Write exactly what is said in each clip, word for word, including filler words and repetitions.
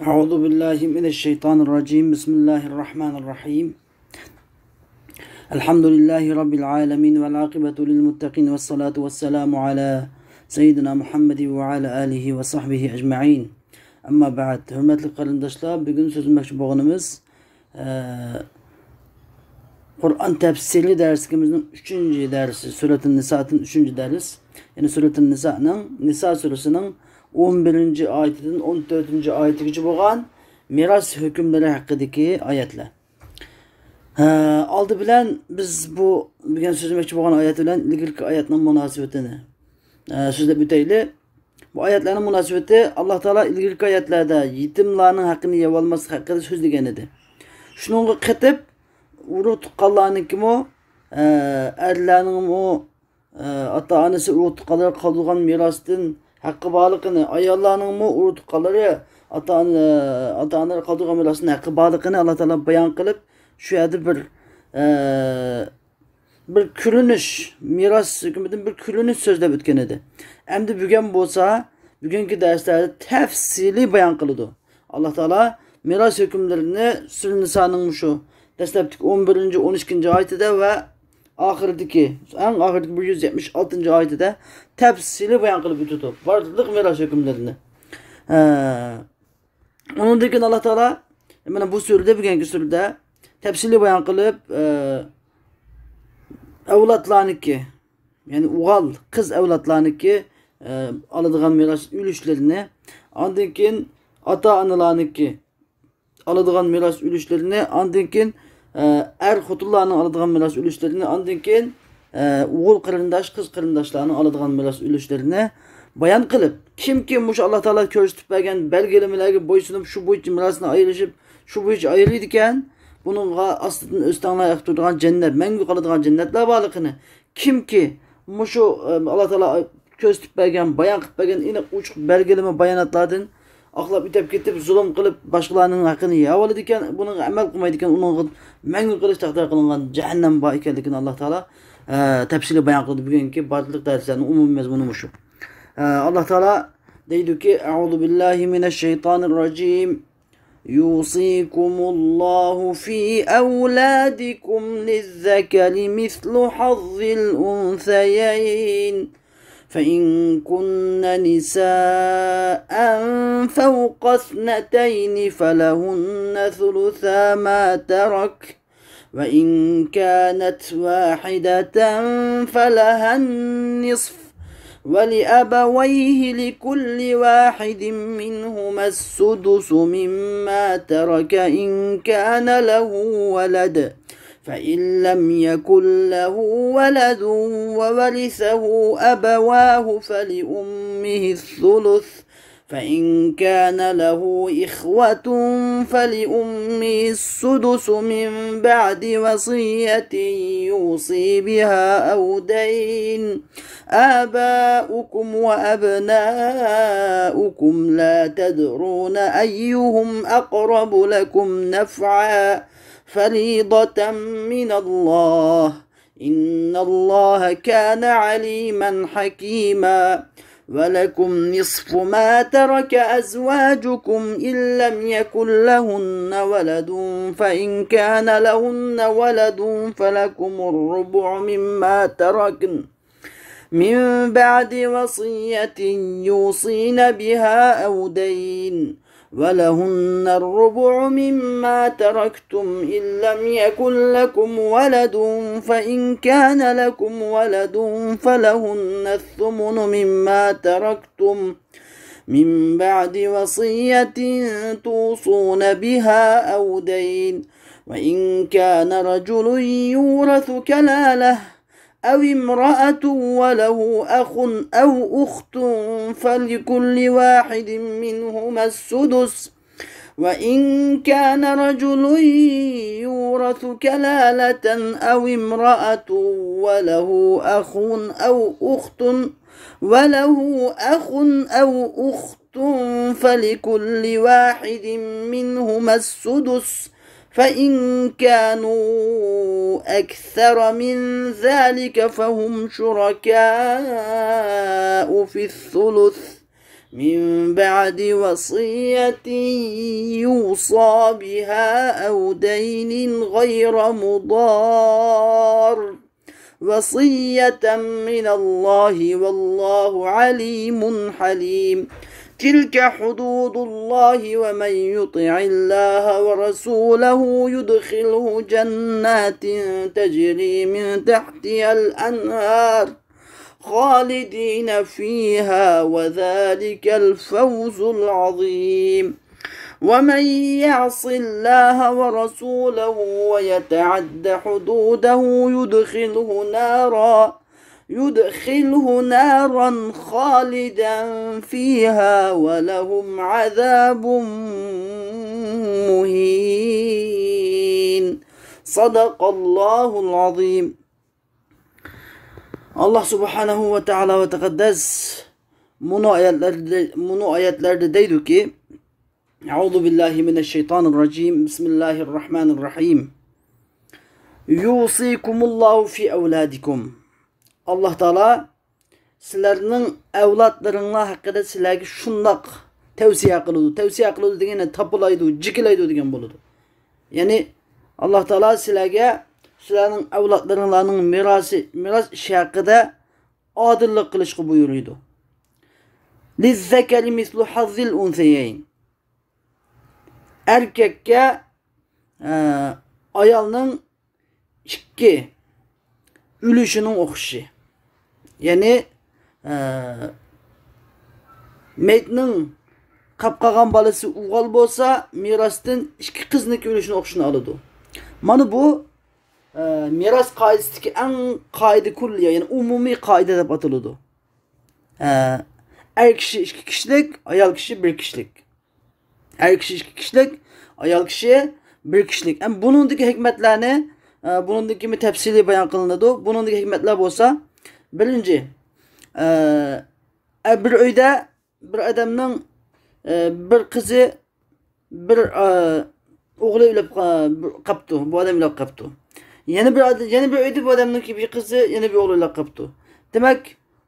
أعوذ بالله من الشيطان الرجيم. بسم الله الرحمن الرحيم. الحمد لله رب العالمين، والعاقبة للمتقين، والصلاة والسلام على سيدنا محمد وعلى آله وصحبه أجمعين. أما بعد. ھۆرمەتلىك قېرىنداشلار، بۈگۈن سۆزلىمەكچى بولغىنىمىز، ئە، قۇرئان تەپسىلىي دەرسلىكىمىزنىڭ ئۈچىنچى دەرسى، سۈرەتۇن نىسادىن ئۈچىنچى دەرس. يەنى سۈرەتۇن نىسانىڭ، نىسا سۈرىسىنىڭ ئون بىرىنچى ئايىتىدىن ئون تۆتىنچى ئايىتىگىچە بولغان مىراس ھۆكۈملىرى ھەققىدىكى ئايەتلەر. ھە، ئالدى بىلەن بىز بۇ بۈگۈن سۆزلىمەكچى بولغان ئايەت بىلەن ئىلگىرىكى ئايەتنىڭ مۇناسىۋىتىنى، ئە، سۆزلەپ ئۆتەيلى. بۇ ئايەتلەرنىڭ مۇناسىۋىتى، ئاللا تائالا ئىلگىرىكى ئايەتلەردە يېتىملارنىڭ ھەققىنى يەۋالماسلىق ھەققىدە سۆزلىگەن ئىدى. شۇنىڭغا قېتىپ، ئۇرۇق تۇغقانلارنىڭكىمۇ، ئە، ئەرلەرنىڭمۇ، ئە، ئاتا-ئانىسى ئۇرۇق تۇغقانلىرىغا قالدۇرغان مىراستىن ھەققى بارلىقىنى، ئاياللارنىڭمۇ ئۇرۇق تۇغقانلىرى ئاتا-ئانا، ئاتا-ئانىلىرى قالدۇرغان مىراستىن ھەققى بارلىقىنى ئاللا تائالا بايان قىلىپ، شۇ يەردە بىر، ئە، بىر كۆرۈنۈش، مىراس ھۆكمىدىن بىر كۆرۈنۈش سۆزلەپ ئۆتكەن ئىدى. ئەمدى بۈگۈن بولسا، بۈگۈنكى دەرسلەردە تەپسىلىي بايان قىلىدۇ. ئاللا تائالا مىراس ھۆكۈملىرىنى سۈرە نىسانىڭ مۇشۇ دەسلەپتىكى ئون بىرىنچى، ئون ئىككىنچى ئايىتىدە ۋە ئاخىرىدىكى، ئەڭ ئاخىرىدىكى بىر يۈز يەتمىش ئالتىنچى ئايىتىدە تەپسىلىي بايان قىلىپ ئۆتىدۇ. بارلىق مىراس ھۆكۈملىرىنى. ھە. ئۇنىڭدىن كېيىن ئاللا تائالا مانا بۇ سۈرىدە، بۈگۈنكى سۈرىدە تەپسىلىي بايان قىلىپ، ئە، ئەۋلادلارنىڭكى، يەنى ئوغۇل، قىز ئەۋلادلارنىڭكى، ئە، ئالىدىغان مىراس ئۈلۈشلىرىنى، ئاندىن كېيىن ئاتا-ئانىلارنىڭكى ئالىدىغان مىراس ئۈلۈشلىرىنى، ئاندىن كېيىن، ئە، ئەر خوتۇنلارنىڭ ئالىدىغان مىراس ئۈلۈشلىرىنى، ئاندىن كېيىن، ئە، ئوغۇل قېرىنداش، قىز قېرىنداشلارنىڭ ئالىدىغان مىراس ئۈلۈشلىرىنى بايان قىلىپ، كىمكى مۇشۇ ئاللا تائالا كۆرسىتىپ بەرگەن بەلگىلىمىلەرگە بويسۇنۇپ، شۇ بويىچە مىراسنى ئايرىشىپ، شۇ بويىچە ئايرىيدىكەن، بۇنىڭغا ئاستىدىن ئۆستەڭلار ئېقىپ تۇرىدىغان جەننەت، مەڭگۈ قالىدىغان جەننەتلەر بارلىقىنى، كىمكى مۇشۇ، ئە، ئاللا تائالا كۆرسىتىپ بەرگەن، بايان قىلىپ بەرگەن ئېنىق ئوچۇق بەلگىلىمە باياناتلاردىن ئاقلاپ ئۆتۈپ كېتىپ، زۇلۇم قىلىپ، باشقىلارنىڭ ھەققىنى يەۋالىدىكەن، بۇنىڭغا ئەمەل قىلمايدىكەن، ئۇنىڭغا مەڭگۈ قېلىش تەقدىر قىلىنغان جەھەننەم بار ئىكەنلىكىنى ئاللا تائالا، ئە، تەپسىلىي بايان قىلدى. بۈگۈنكى بارلىق دەرسلەرنىڭ ئومۇمىي مەزمۇنى مۇشۇ. ئە، ئاللا تائالا دەيدۇكى، أعوذ بالله من الشيطان الرجيم. يوصيكم الله في أولادكم للذكر مثل حظ الأنثيين، فإن كن نساء فوق اثنتين فلهن ثلثا ما ترك، وإن كانت واحدة فلها النصف، ولأبويه لكل واحد منهما السدس مما ترك إن كان له ولد، فإن لم يكن له ولد وورثه أبواه فلأمه الثلث، فإن كان له إخوة فلأمه السدس من بعد وصية يوصي بها أو دين. آباؤكم وأبناؤكم لا تدرون أيهم أقرب لكم نفعا، فريضة من الله، إن الله كان عليما حكيما. ولكم نصف ما ترك أزواجكم إن لم يكن لهن ولد، فإن كان لهن ولد فلكم الربع مما تركن من بعد وصية يوصين بها أو دين، ولهن الربع مما تركتم إن لم يكن لكم ولد، فإن كان لكم ولد فلهن الثمن مما تركتم من بعد وصية توصون بها أو دين، وإن كان رجل يورث كلالة أو امرأة وله أخ أو أخت فلكل واحد منهما السدس، وإن كان رجل يورث كلالة أو امرأة وله أخ أو أخت، وله أخ أو أخت فلكل واحد منهما السدس، فإن كانوا أكثر من ذلك فهم شركاء في الثلث، من بعد وصية يوصى بها أو دين غير مضار، وصية من الله، والله عليم حليم. تلك حدود الله، ومن يطع الله ورسوله يدخله جنات تجري من تحتها الأنهار خالدين فيها، وذلك الفوز العظيم. ومن يعص الله ورسوله ويتعد حدوده يدخله نارا، يدخله نارا خالدا فيها ولهم عذاب مهين. صدق الله العظيم. ئاللاھ سۇبھانەھۇ ۋە تائالا ۋە تەقەددەس مۇنۇ ئايەتلەردە، مۇنۇ ئايەتلەردە دەيدۇكى، أعوذ بالله من الشيطان الرجيم. بسم الله الرحمن الرحيم. يوصيكم الله في أولادكم. ئاللاھ تائالا سىلەرنىڭ ئەۋلادلىرىڭلار ھەققىدە سىلەرگە شۇنداق تەۋسىيە قىلىدۇ. تەۋسىيە قىلىدۇ دېگەن تاپىلايدۇ، جېكىلايدۇ دېگەن بولىدۇ. يەنى ئاللاھ تائالا سىلەرگە سىلەرنىڭ ئەۋلادلىرىڭلارنىڭ مىراسى، مىراس ئىشى ھەققىدە ئادىللىق قىلىشقا بۇيرۇيدۇ. للذكر مثل حظ الأنثيين. ئەركەككە، ئە، ئايالنىڭ ئىككى ئۈلۈشىنىڭ ئوخشىشى. يەنى، ئە، مېيىتنىڭ قاپ قالغان بالىسى ئوغۇل بولسا، مىراستىن ئىككى قىزنىڭكى ئۈلۈشىنىڭ ئوخشىشىنى ئالىدۇ. مانا بۇ، ئە، مىراس قائىدىسىدىكى ئەڭ قائىدە كۇللىيە، يەنى ئومۇمىي قائىدە دەپ ئاتىلىدۇ. ئە، ئەر كىشى ئىككى كىشىلىك، ئايال كىشى بىر كىشىلىك. ئەر كىشى ئىككى كىشىلىك، ئايال كىشى بىر كىشىلىك. ئەم، بۇنىڭدىكى ھېكمەتلەرنى، ئە، بۇنىڭدىن كېيىن تەپسىلىي بايان قىلىنىدۇ. بۇنىڭدىكى ھېكمەتلەر بولسا، بىرىنچى، ئە، ئە، بىر ئۆيدە بىر ئادەمنىڭ، ئە، بىر قىزى، بىر، ئە، ئوغلى ئۆلۈپ قا-، قاپتۇ. بۇ ئادەم ئۆلۈپ قاپتۇ. يەنە بىر ئاد-، يەنە بىر ئۆيدە بۇ ئادەمنىڭكى بىر قىزى، يەنە بىر ئوغلى ئۆلۈپ قاپتۇ. دېمەك،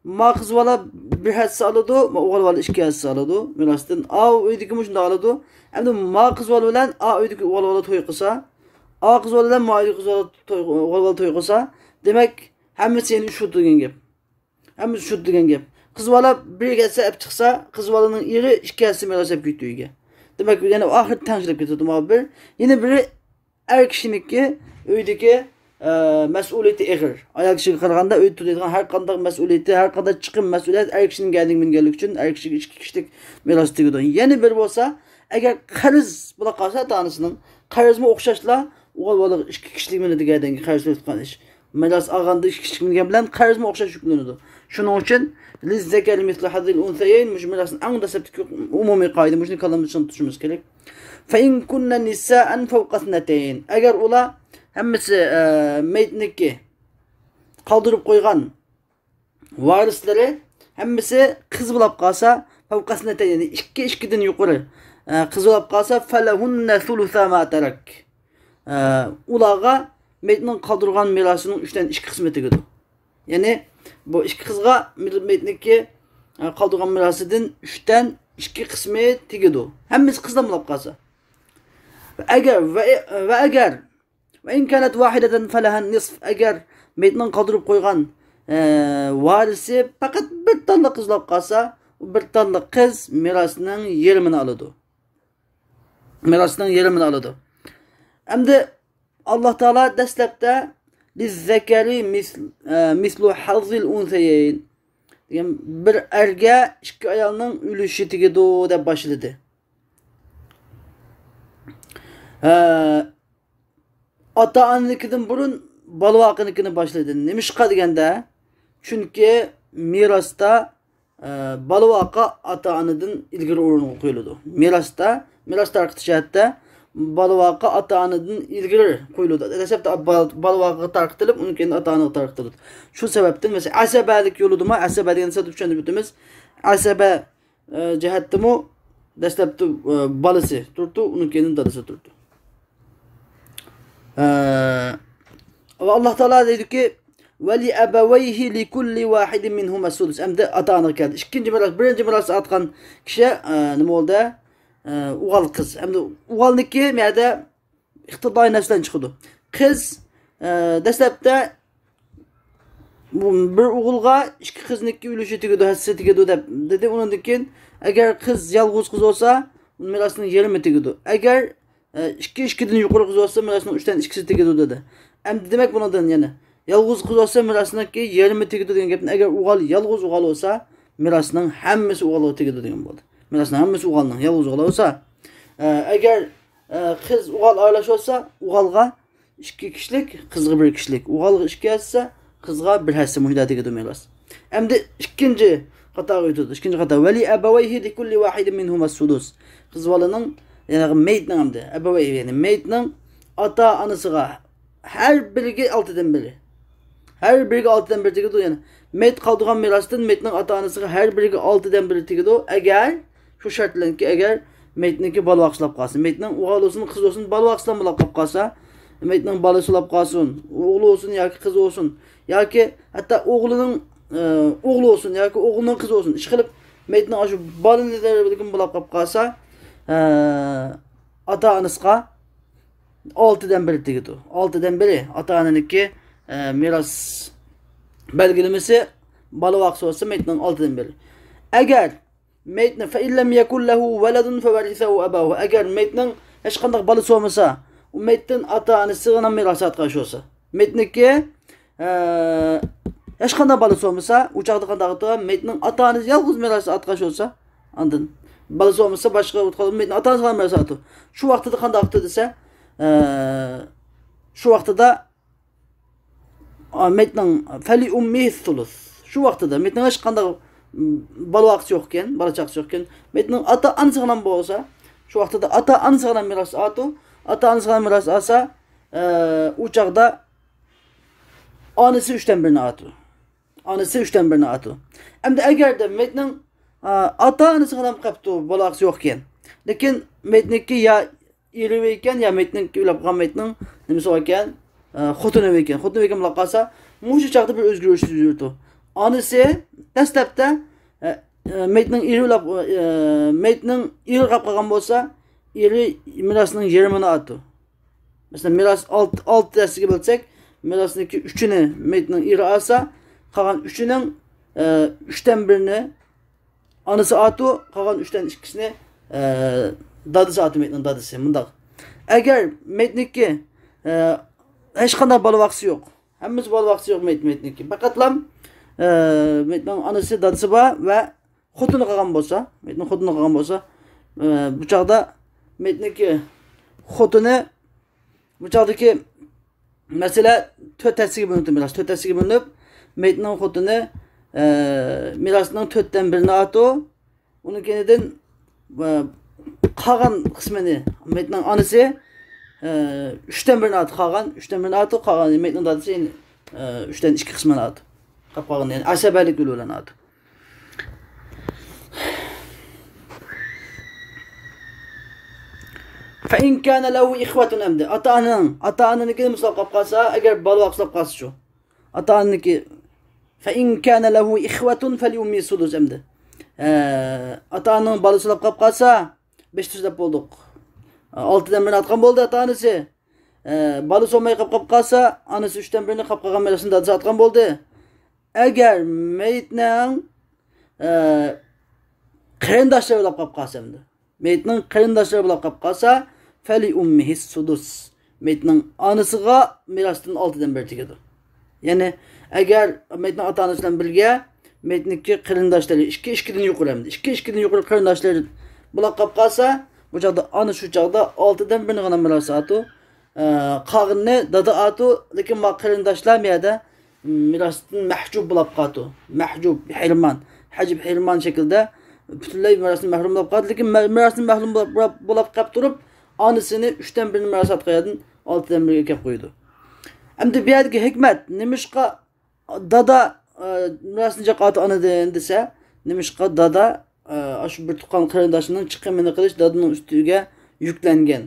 ما قىز بالا بىر ھەسسە ئالىدۇ، ما ئوغۇل بالا ئىككى ھەسسە ئالىدۇ مىراستىن. ئاۋۇ ئۆيدىكىمۇ شۇنداق ئالىدۇ. ئەمدى ما قىز بالا بىلەن ئا ئۆيدىكى ئوغۇل بالا توي قىلسا، ئا قىز بالا بىلەن ما ئۆيدىكى قىز بالا توي، ئوغۇل بالا توي قىلسا، دېمەك، ھەممىسى يەنە ئۈچ خىل دېگەن گەپ. ھەممىسى ئۈچ خىل دېگەن گەپ. قىز بالا بىر ھەسسە ئەپ چىقسا، قىز بالىنىڭ ئېرى ئىككى ھەسسە مىراس ئەپ كېتىدۇ ئۆيگە. دېمەك، يەنە ئاخىرى تەڭشىلىپ كېتىدۇ. ما بىر، يەنە بىرى ئەر كىشىنىڭكى ئۆيدىكى، ئە، مەسئۇلىيىتى ئېغىر. ئايال كىشىگە قارىغاندا ئۆيدە تۇرىدىغان ھەر قانداق مەسئۇلىيىتى، ھەر قانداق چىقىم مەسئۇلىيەت ئەر كىشىنىڭ گەدىنىگە مىنگەنلىكى ئۈچۈن ئەر كىشىگە ئىككى كىشىلىك مىراس تېگىدۇ. يەنە بىرى بولسا، ئەگەر قەرز بولا قالسا ئاتا-ئانىسىنىڭ، قەرزمۇ ئوخشاشلا ئوغۇل بالىغا ئىككى كىشىلىك مىنىدىگەن قەرز تۇتقان ئىش. مىراس ئالغاندا ئىككى كىشىلىك مىنگەن بىلەن قەرزمۇ ئوخشاش يۈكلىنىدۇ. شۇنىڭ ئۈچۈن للذكر مثل حظ الأنثيين، مۇشۇ مىراسنىڭ ئەڭ دەسلەپتىكى ئومۇمىي قائىدە، مۇشۇنى كاللىمىزدا چىڭ تۇتۇشىمىز كېرەك. فإن كن نساء فوق اثنتين، ئەگەر ئۇلار ھەممىسى، ئە، مېيىتنىڭكى قالدۇرۇپ قويغان ۋارىسلىرى ھەممىسى قىز بولاپ قالسا، فوق اثنتين، يەنى ئىككى، ئىككىدىن يۇقىرى، ئە، قىز بولاپ قالسا، فلهن ثلثا ما ترك. ئە، ئۇلارغا مېيىتنىڭ قالدۇرغان مىراسىنىڭ ئۈچتىن ئىككى قىسمى تېگىدۇ. يەنى بۇ ئىككى قىزغا مىر-، مېيىتنىڭكى، ئە، قالدۇرغان مىراسىدىن ئۈچتىن ئىككى قىسمى تېگىدۇ. ھەممىسى قىزدىن بولاپ قالسا. ئەگەر، ۋە، ۋە ئەگەر، وإن كانت واحدة فلها النصف، ئەگەر مېيىتنىڭ قالدۇرۇپ قويغان، ئە، ۋارىسى پەقەت بىر تاللا قىز بولاپ قالسا، ئۇ بىر تاللا قىز مىراسنىڭ يېرىمىنى ئالىدۇ. مىراسنىڭ يېرىمىنى ئالىدۇ. ئەمدى ئاللاھ تائالا دەسلەپتە للذكر مثل، ئە، مثل حظ الأنثيين دېگەن، بىر ئەرگە ئىككى ئايالنىڭ ئۈلۈشى تېگىدۇ دەپ باشلىدى. ئە، ئاتا-ئانىنىڭكىدىن بۇرۇن بالىۋاقىنىڭكىنى باشلىدى. نېمىشقا دېگەندە، چۈنكى مىراستا، ئە، بالىۋاقا ئاتا-ئانىدىن ئىلگىرى ئورۇنغا قويۇلىدۇ. مىراستا، مىراس تارقىتىش جەھەتتە بالىۋاقا ئاتا-ئانىدىن ئىلگىرى قويۇلىدۇ. دەسلەپتە بال-، بالىۋاقىغا تارقىتىلىپ، ئۇنىڭ كېيىن ئاتا-ئانىغا تارقىتىلىدۇ. شۇ سەۋەبتىن، مەسىلەن، ئەسەبەلىك يولىدىمۇ، ئەسەبە دېگەن سۆزنى چۈشەندۈرۈپ ئۆتىمىز. ئەسەبە ئە، جەھەتتىمۇ دەسلەپتە، ئە، بالىسى تۇرىدۇ، ئۇنىڭ كېيىن دادىسى تۇرىدۇ. ئە، ۋە ئاللاھ تائالا دەيدۇكى، ولأبويه لكل واحد منهما السدس. ئەمدى ئاتا ئانىغا كەلدى. ئىككىنچى مىراس، بىرىنچى مىراس ئاتقان كىشى، ئە، نېمە بولدى؟ ئە، ئوغۇل قىز. ئەمدى ئوغۇلنىڭكى مەدە ئىقتىدائىي نەرسىلەرنى چىقىدۇ. قىز، ئە، دەسلەپتە بۇ بىر ئوغۇلغا ئىككى قىزنىڭكى ئۈلۈشى تېگىدۇ، ھەسسىسى تېگىدۇ دەپ دېدى. ئۇنىڭدىن كېيىن، ئەگەر قىز يالغۇز قىز بولسا، مىراسنىڭ يېرىمى تېگىدۇ. ئەگەر، ئە، ئىككى، ئىككىدىن يۇقىرى قىز بولسا، مىراسنىڭ ئۈچتىن ئىككىسى تېگىدۇ دېدى. ئەمدى دېمەك، بۇنىڭدىن يەنە يالغۇز قىز بولسا، مىراسنىڭكى يېرىمى تېگىدۇ دېگەن گەپنى، ئەگەر ئوغۇل، يالغۇز ئوغۇل بولسا، مىراسنىڭ ھەممىسى ئوغۇلغا تېگىدۇ دېگەن بولدى. مىراسنىڭ ھەممىسى ئوغۇلنىڭ، يالغۇز ئوغۇل بولسا. ئە، ئەگەر، ئە، قىز ئوغۇل ئارىلاش بولسا، ئوغۇلغا ئىككى كىشىلىك، قىزغا بىر كىشىلىك. ئوغۇلغا ئىككى ھەسسە، قىزغا بىر ھەسسە مۇشۇنداق تېگىدۇ مىراس. ئەمدى ئىككىنچى خاتاغا ئۆتىدۇ. ئىككىنچى خاتا. ولأبويه لكل واحد منهما السدس. قىز بالىنىڭ، يەنى مېيىتنىڭ ئەمدى. ئەبەۋەيھى، يەنى مېيىتنىڭ ئاتا-ئانىسىغا ھەر بىرىگە ئالتىدىن بىرى. ھەر بىرىگە ئالتىدىن بىرى تېگىدۇ. يەنى مېيىت قالدۇرغان مىراستىن مېيىتنىڭ ئاتا-ئانىسىغا ھەر بىرىگە ئالتىدىن بىرى تېگىدۇ. ئەگەر شۇ شەرت بىلەنكى، ئەگەر مېيىتنىڭكى بالا ۋاقىسلاپ قالسا. مېيىتنىڭ ئوغۇل بولسۇن، قىز بولسۇن، بالا ۋاقىسلاپ بولاپ قالسا، مېيىتنىڭ بالىسى بولاپ قالسۇن، ئوغلى بولسۇن ياكى قىزى بولسۇن، ياكى ھەتتا ئوغلىنىڭ، ئە، ئوغلى بولسۇن ياكى ئوغلىنىڭ قىزى بولسۇن، ئىشقىلىپ مېيىتنىڭ ئاشۇ بالىلىرىدىن بولاپ قالسا، ئە، ئاتا-ئانىسىغا ئالتىدىن بىرى تېگىدۇ. ئالتىدىن بىرى ئاتا-ئانىنىڭكى، ئە، مىراس بەلگىلىمىسى، بالا ۋاقىسى بولسا مېيىتنىڭ ئالتىدىن بىرى. ئەگەر مېيىتنى، فإن لم يكن له ولد فورثه أبواه. ئەگەر مېيىتنىڭ ھېچقانداق بالىسى بولمىسا، ئۇ مېيىتتىن ئاتا-ئانىسىغا مىراس ئاتقان بولسا. مېيىتنىڭكى، ئە، ھېچقانداق بالىسى بولمىسا، ئۇ چاغدا قانداق ئاتىدۇ؟ مېيىتنىڭ ئاتا-ئانىسى يالغۇز مىراس ئاتقان بولسا، ئاندىن بالىسى بولمىسا، باشقا مېيىتنىڭ ئاتا-ئانىسىغا مىراس ئاتىدۇ. شۇ ۋاقتىدا قانداق ئاتىدۇ دېسە، ئە، شۇ ۋاقتىدا ئا، مېيىتنىڭ فلأمه الثلث. شۇ ۋاقتىدا مېيىتنىڭ ھېچقانداق، م، بالا ۋاقىسى يوق ئىكەن، بالا چاقىسى يوق ئىكەن. مېيىتنىڭ ئاتا-ئانىسىغا بولسا، شۇ ۋاقتىدا ئاتا-ئانىسىغا مىراس ئاتىدۇ. ئاتا-ئانىسىغا مىراس ئاتسا، ئە، ئۇ چاغدا ئانىسى ئۈچتىن بىرىنى ئاتىدۇ. ئانىسى ئۈچتىن بىرىنى ئاتىدۇ. ئەمدى ئەگەردە مېيىتنىڭ، ئە، ئاتا-ئانىسىغا قېلىپتۇ، بالا ۋاقىسى يوق ئىكەن. لېكىن مېيىتنىڭكى يا ئېرى ئىكەن، يا مېيىتنىڭ ئۆلۈپ قالغان مېيىتنىڭ نېمىسى بار ئىكەن، ئە، خوتۇنى ئىكەن. خوتۇنى ئىكەن بولاپ قالسا، مۇشۇ چاغدا بىر ئۆزگىرىش يۈز بېرىدۇ. ئانىسى دەسلەپتە، ئە، ئە، مېيىتنىڭ ئېرى ئۆلۈپ، ئە، مېيىتنىڭ ئېرى قاپ قالغان بولسا، ئېرى مىراسنىڭ يېرىمىنى ئاتىدۇ. مەسىلەن، مىراس ئالتە، ئالتە دەستىگە بۆلسەك، مىراسنىڭكى ئۈچىنى مېيىتنىڭ ئېرى ئالسا، قالغان ئۈچىنىڭ، ئە، ئۈچتىن بىرىنى ئانىسى ئاتىدۇ، قالغان ئۈچتىن ئىككىسىنى، ئە، دادىسى ئاتىدۇ، مېيىتنىڭ دادىسى. مۇنداق. ئەگەر مېيىتنىڭكى، ئە، ھېچقانداق بالا ۋاقىسى يوق، ھەممىسى بالا ۋاقىسى يوق مېيىت، مېيىتنىڭكى. پەقەتلا، ئە، مېيىتنىڭ ئانىسى، دادىسى بار ۋە خوتۇنى قالغان بولسا، مېيىتنىڭ خوتۇنى قالغان بولسا، ئە، بۇ چاغدا مېيىتنىڭكى خوتۇنى، بۇ چاغدىكى مەسىلە تۆت ھەسسىگە بۆلۈنۈپتۇ مىراس. تۆت ھەسسىگە بۆلۈنۈپ، مېيىتنىڭ خوتۇنى، ئە، مىراسنىڭ تۆتتىن بىرىنى ئاتىدۇ. ئۇنىڭ كەينىدىن، ئە، قالغان قىسمىنى مېيىتنىڭ ئانىسى، ئە، ئۈچتىن بىرىنى ئاتىدۇ. قالغان ئۈچتىن بىرىنى ئاتىدۇ. قالغان مېيىتنىڭ دادىسى، ئە، ئۈچتىن ئىككى قىسمىنى ئاتىدۇ. قاپ قالغان، يەنى ئاسەبەلىك ئۆلۈۋالغان ئاتىدۇ. فإن كان له إخوة ئەمدى. ئاتا-ئانىنىڭ، ئاتا-ئانىنىڭكى مۇسۇلمان قاپ قالسا، ئەگەر بالا ۋاقىسلاپ قالسا شۇ. ئاتا-ئانىنىڭكى. فإن كان له إخوة فلأمه السدس ئەمدى. ئە، ئاتا-ئانىنىڭ بالىسىلاپ قاپ قالسا، بەش تۈز دەپ بولدۇق. ئە، ئالتىدىن بىرىنى ئاتقان بولدى ئاتا-ئانىسى. ئە، بالىسى بولماي قاپ، قاپ قالسا، ئانىسى ئۈچتىن بىرىنى، قاپ قالغان مىراسنى دادىسى ئاتقان بولدى. ئەگەر مېيىتنىڭ، ئە، قېرىنداشلىرى بولاپ قاپ قالسا ئەمدى. مېيىتنىڭ قېرىنداشلىرى بولاپ قاپ قالسا، فلأمه السدس. مېيىتنىڭ ئانىسىغا مىراستىن ئالتىدىن بىرى تېگىدۇ. يەنى، ئەگەر مېيىتنىڭ ئاتا-ئانىسى بىلەن بىرگە، مېيىتنىڭكى قېرىنداشلىرى ئىككى، ئىككىدىن يۇقىرى ئەمدى. ئىككى، ئىككىدىن يۇقىرى قېرىنداشلىرى بولاپ قاپ قالسا، بۇ چاغدا ئانا شۇ چاغدا ئالتىدىن بىرىنى غەنىم مىراس ئاتىدۇ. ئە، قالغىنىنى دادا ئاتىدۇ، لېكىن ما قېرىنداشلار بۇ يەردە مىراستىن مەھجۇب بولاپ قالىدۇ. مەھجۇب، ھەيرىمان، ھەجىب، ھەيرىمان شەكىلدە پۈتۈنلەي مىراستىن مەھرۇم بولاپ قالىدۇ. لېكىن مە-، مىراستىن مەھرۇم بولاپ، بولاپ، بولاپ قېلىپ تۇرۇپ، ئانىسىنى ئۈچتىن بىرىنى مىراس ئاتقان يەردىن ئالتىدىن بىرگە ئەكەپ قويىدۇ. ئەمدى بۇ يەردىكى ھېكمەت، نېمىشقا دادا، ئە، مىراسنى جىق ئاتا ئانىدىن دېسە، نېمىشقا دادا، ئە، ئاشۇ بىر تۇغقان قېرىنداشنىڭ چىقىمىنى قىلىش دادىنىڭ ئۈستىگە يۈكلەنگەن،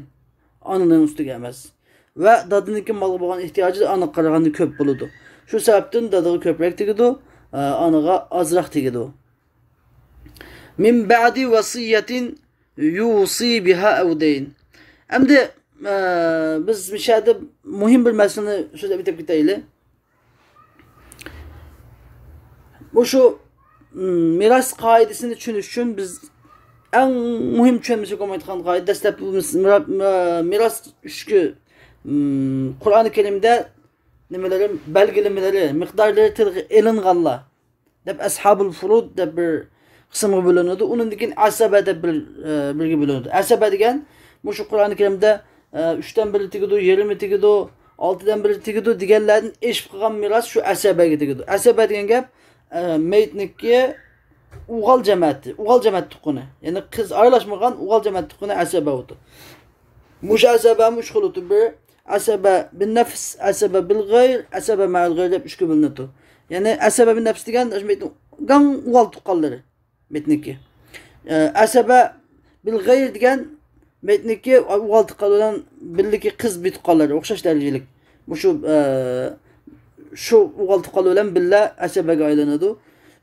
ئانىنىڭ ئۈستىگە ئەمەس. ۋە دادىنىڭكى مالغا بولغان ئېھتىياجى ئانىغا قارىغاندا كۆپ بولىدۇ. شۇ سەۋەبتىن دادىغا كۆپرەك تېگىدۇ، ئانىغا ئازراق تېگىدۇ. من بعد وصية يوصي بها أو دين. ئەمدى، ئە، بىز مۇشۇ يەردە مۇھىم بىر مەسىلىنى سۆزلەپ ئۆتۈپ كېتەيلى. مۇشۇ، م، مىراس قائىدىسىنى چۈشىنىش ئۈچۈن بىز ئەڭ مۇھىم چۈشەنمىسەك بولمايدىغان قائىدە، دەسلەپتە بۇ مىس-، مىرا-، مىرا-، مىراس ئۈچكە، م، قۇرئانى كەرىمدە نېمىلىرى، بەلگىلىمىلىرى، مىقدارلىرى تىلغا ئېلىنغانلار دەپ، ئەسھابۇل فۇرۇد دەپ بىر قىسىمغا بۆلۈنىدۇ. ئۇنىڭدىن كېيىن ئەسەبە دەپ بىر، ئە، بىرگە بۆلۈنىدۇ. ئەسەبە دېگەن مۇشۇ قۇرئانى كەرىمدە، ئە، ئۈچتىن بىرى تېگىدۇ، يېرىمى تېگىدۇ، ئالتىدىن بىرى تېگىدۇ دېگەنلەردىن ئېشىپ قالغان مىراس شۇ ئەسەبەگە تېگىدۇ. ئەسەبە دېگەن گەپ، ئە، مېيىتنىڭكى ئوغۇل جەمەتى، ئوغۇل جەمەت تۇغقىنى. يەنى قىز ئارىلاشمىغان ئوغۇل جەمەت تۇغقىنى ئەسەبە بولىدۇ. مۇشۇ ئەسەبەمۇ ئۈچ خىل ئوتۇ. بىر، ئەسەبە بىن نەفس، ئەسەبە بىل غەير، ئەسەبە مەئەل غەير دەپ ئۈچكە بۆلۈنىدۇ. يەنى ئەسەبە بىن نەفس دېگەن، مېيىتنىڭ گاڭ ئوغۇل تۇغقانلىرى، مېيىتنىڭكى. ئە، ئەسەبە بىل غەير دېگەن، مېيىتنىڭكى ئوغۇل تۇغقان بىلەن بىللىكى قىز بىر تۇغقانلىرى ئوخشاش دەرىجىلىك. مۇشۇ، ئە، شۇ ئوغۇل تۇغقان بىلەن بىللە ئەسەبەگە ئايلىنىدۇ.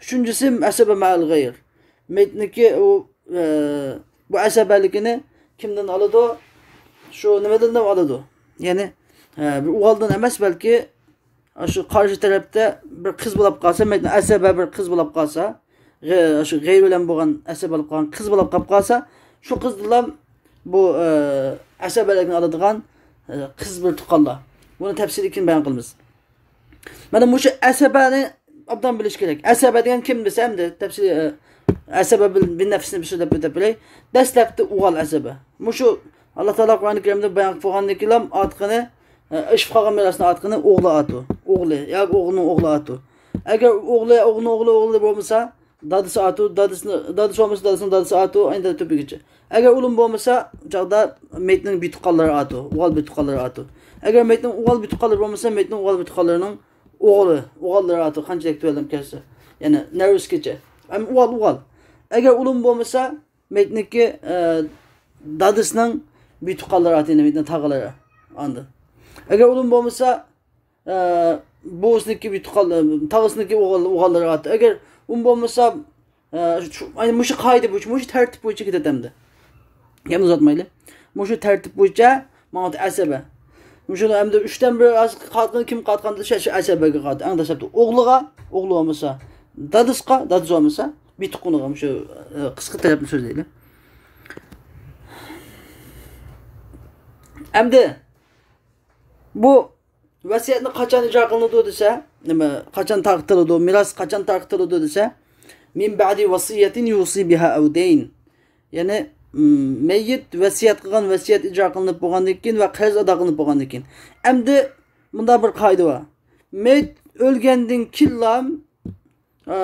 ئۈچىنچىسى، ئەسەبە مەئەل غەير. مېيىتنىڭكى ئۇ، ئە، بۇ ئەسەبەلىكىنى كىمدىن ئالىدۇ؟ شۇ نېمىدىن ئالىدۇ؟ يەنى، ئە، بىر ئوغۇلدىن ئەمەس، بەلكى شۇ قارشى تەرەپتە بىر قىز بولاپ قالسا، مېيىتنىڭ ئەسەبە بىر قىز بولاپ قالسا، غەي-، شۇ غەير بىلەن بولغان ئەسەبە بولۇپ قالغان قىز بولاپ قاپ قالسا، شۇ قىزدىنلا بۇ، ئە، ئەسەبەلىكنى ئالىدىغان، ئە، قىز بىر تۇغقانلار. بۇنى تەپسىلىي كېيىن بايان قىلىمىز. مانا مۇشۇ ئەسەبەنى ئوبدان بىلىش كېرەك. ئەسەبە دېگەن كىم دېسە، ئەمدى تەپسىلىي، ئە، ئەسەبە بىل-، بىن نەفسنى بىر سۆزلەپ ئۆتۈپ بېرەي. دەسلەپتە ئوغۇل ئەسەبە. مۇشۇ ئاللا تائالا قۇرئانى كەرىمدە بايان قىلىپ بولغاندىن كېيىنلا ئارتقىنى، ئە، ئېشىپ قالغان مىراسنى ئارتقىنى ئوغلى ئاتۇ. ئوغلى ياكى ئوغلىنىڭ ئوغلى ئاتۇ. ئەگەر ئوغلى، ئوغلىنىڭ ئوغلى، ئوغلى بولمىسا، دادىسى ئاتۇ، دادىسىنى، دادىسى بولمىسا، دادىسىنىڭ دادىسى ئاتۇ، ئەندى تۆپىگىچە. ئەگەر ئۇلۇم بولمىسا، چاغدا مېيىتنىڭ بىر تۇغقانلىرى ئاتۇ، ئوغۇل بىر تۇغقانلىرى ئاتۇ. ئەگەر مېيىتنىڭ ئوغۇل بىر تۇغقانلىرى بولمىسا، مېيىتنىڭ ئوغۇل بىر تۇغقانلىرىنىڭ ئوغلى، ئوغۇللىرى ئاتۇ، قانچىلىك تۆۋەنلەپ كەلسە. يەنى نەۋرىسىگىچە. ئەمما ئوغۇل، ئوغۇل. ئەگەر ئۇلۇم بولمىسا، مېيىتنىڭكى، ئە، دادىسىنىڭ بىر تۇغقانلىرى ئاتۇ، يەنى مېيىتنىڭ تاغىلىرى. ئاندىن. ئەگەر ئۇلۇم بولمىسا، ئە، بوۋىسىنىڭكى بىر تۇغقان، تاغىسىنىڭكى ئوغۇل-، ئوغۇللىرى ئاتۇ. ئەگەر ئۇلۇم بولمىسا، ئە، شۇ، ئەنە مۇشۇ قائىدە بويىچە، مۇشۇ تەرتىپ بويىچە كېتەتتى ئەمدى. گەپنى ئۇزارتمايلى. مۇشۇ تەرتىپ بويىچە ماڭا ئەسەبە. مۇشۇنى ئەمدى ئۈچتىن بىر ئاز قالغان، كىم قالغان دېسە، شۇ ئەسەبەگە قالدى. ئەڭ دەسلەپتە ئوغلىغا، ئوغلى بولمىسا دادىسىغا، دادىسى بولمىسا بىر تۇغقىنىغا مۇشۇ، ئە، قىسقا تەرەپنى سۆزلەيلى. ئەمدى بۇ ۋەسىيەتنى قاچان ئىجرا قىلىنىدۇ دېسە، نېمە، قاچان تارقىتىلىدۇ، مىراس قاچان تارقىتىلىدۇ دېسە، من بعد وصية يوصي بها أو دين. يەنى، م، مەييىت ۋەسىيەت قىلغان، ۋەسىيەت ئىجرا قىلىنىپ بولغاندىن كېيىن ۋە قەرز ئادا قىلىنىپ بولغاندىن كېيىن. ئەمدى مۇنداق بىر قائىدە بار. مەييىت ئۆلگەندىن كېيىنلا، ئە،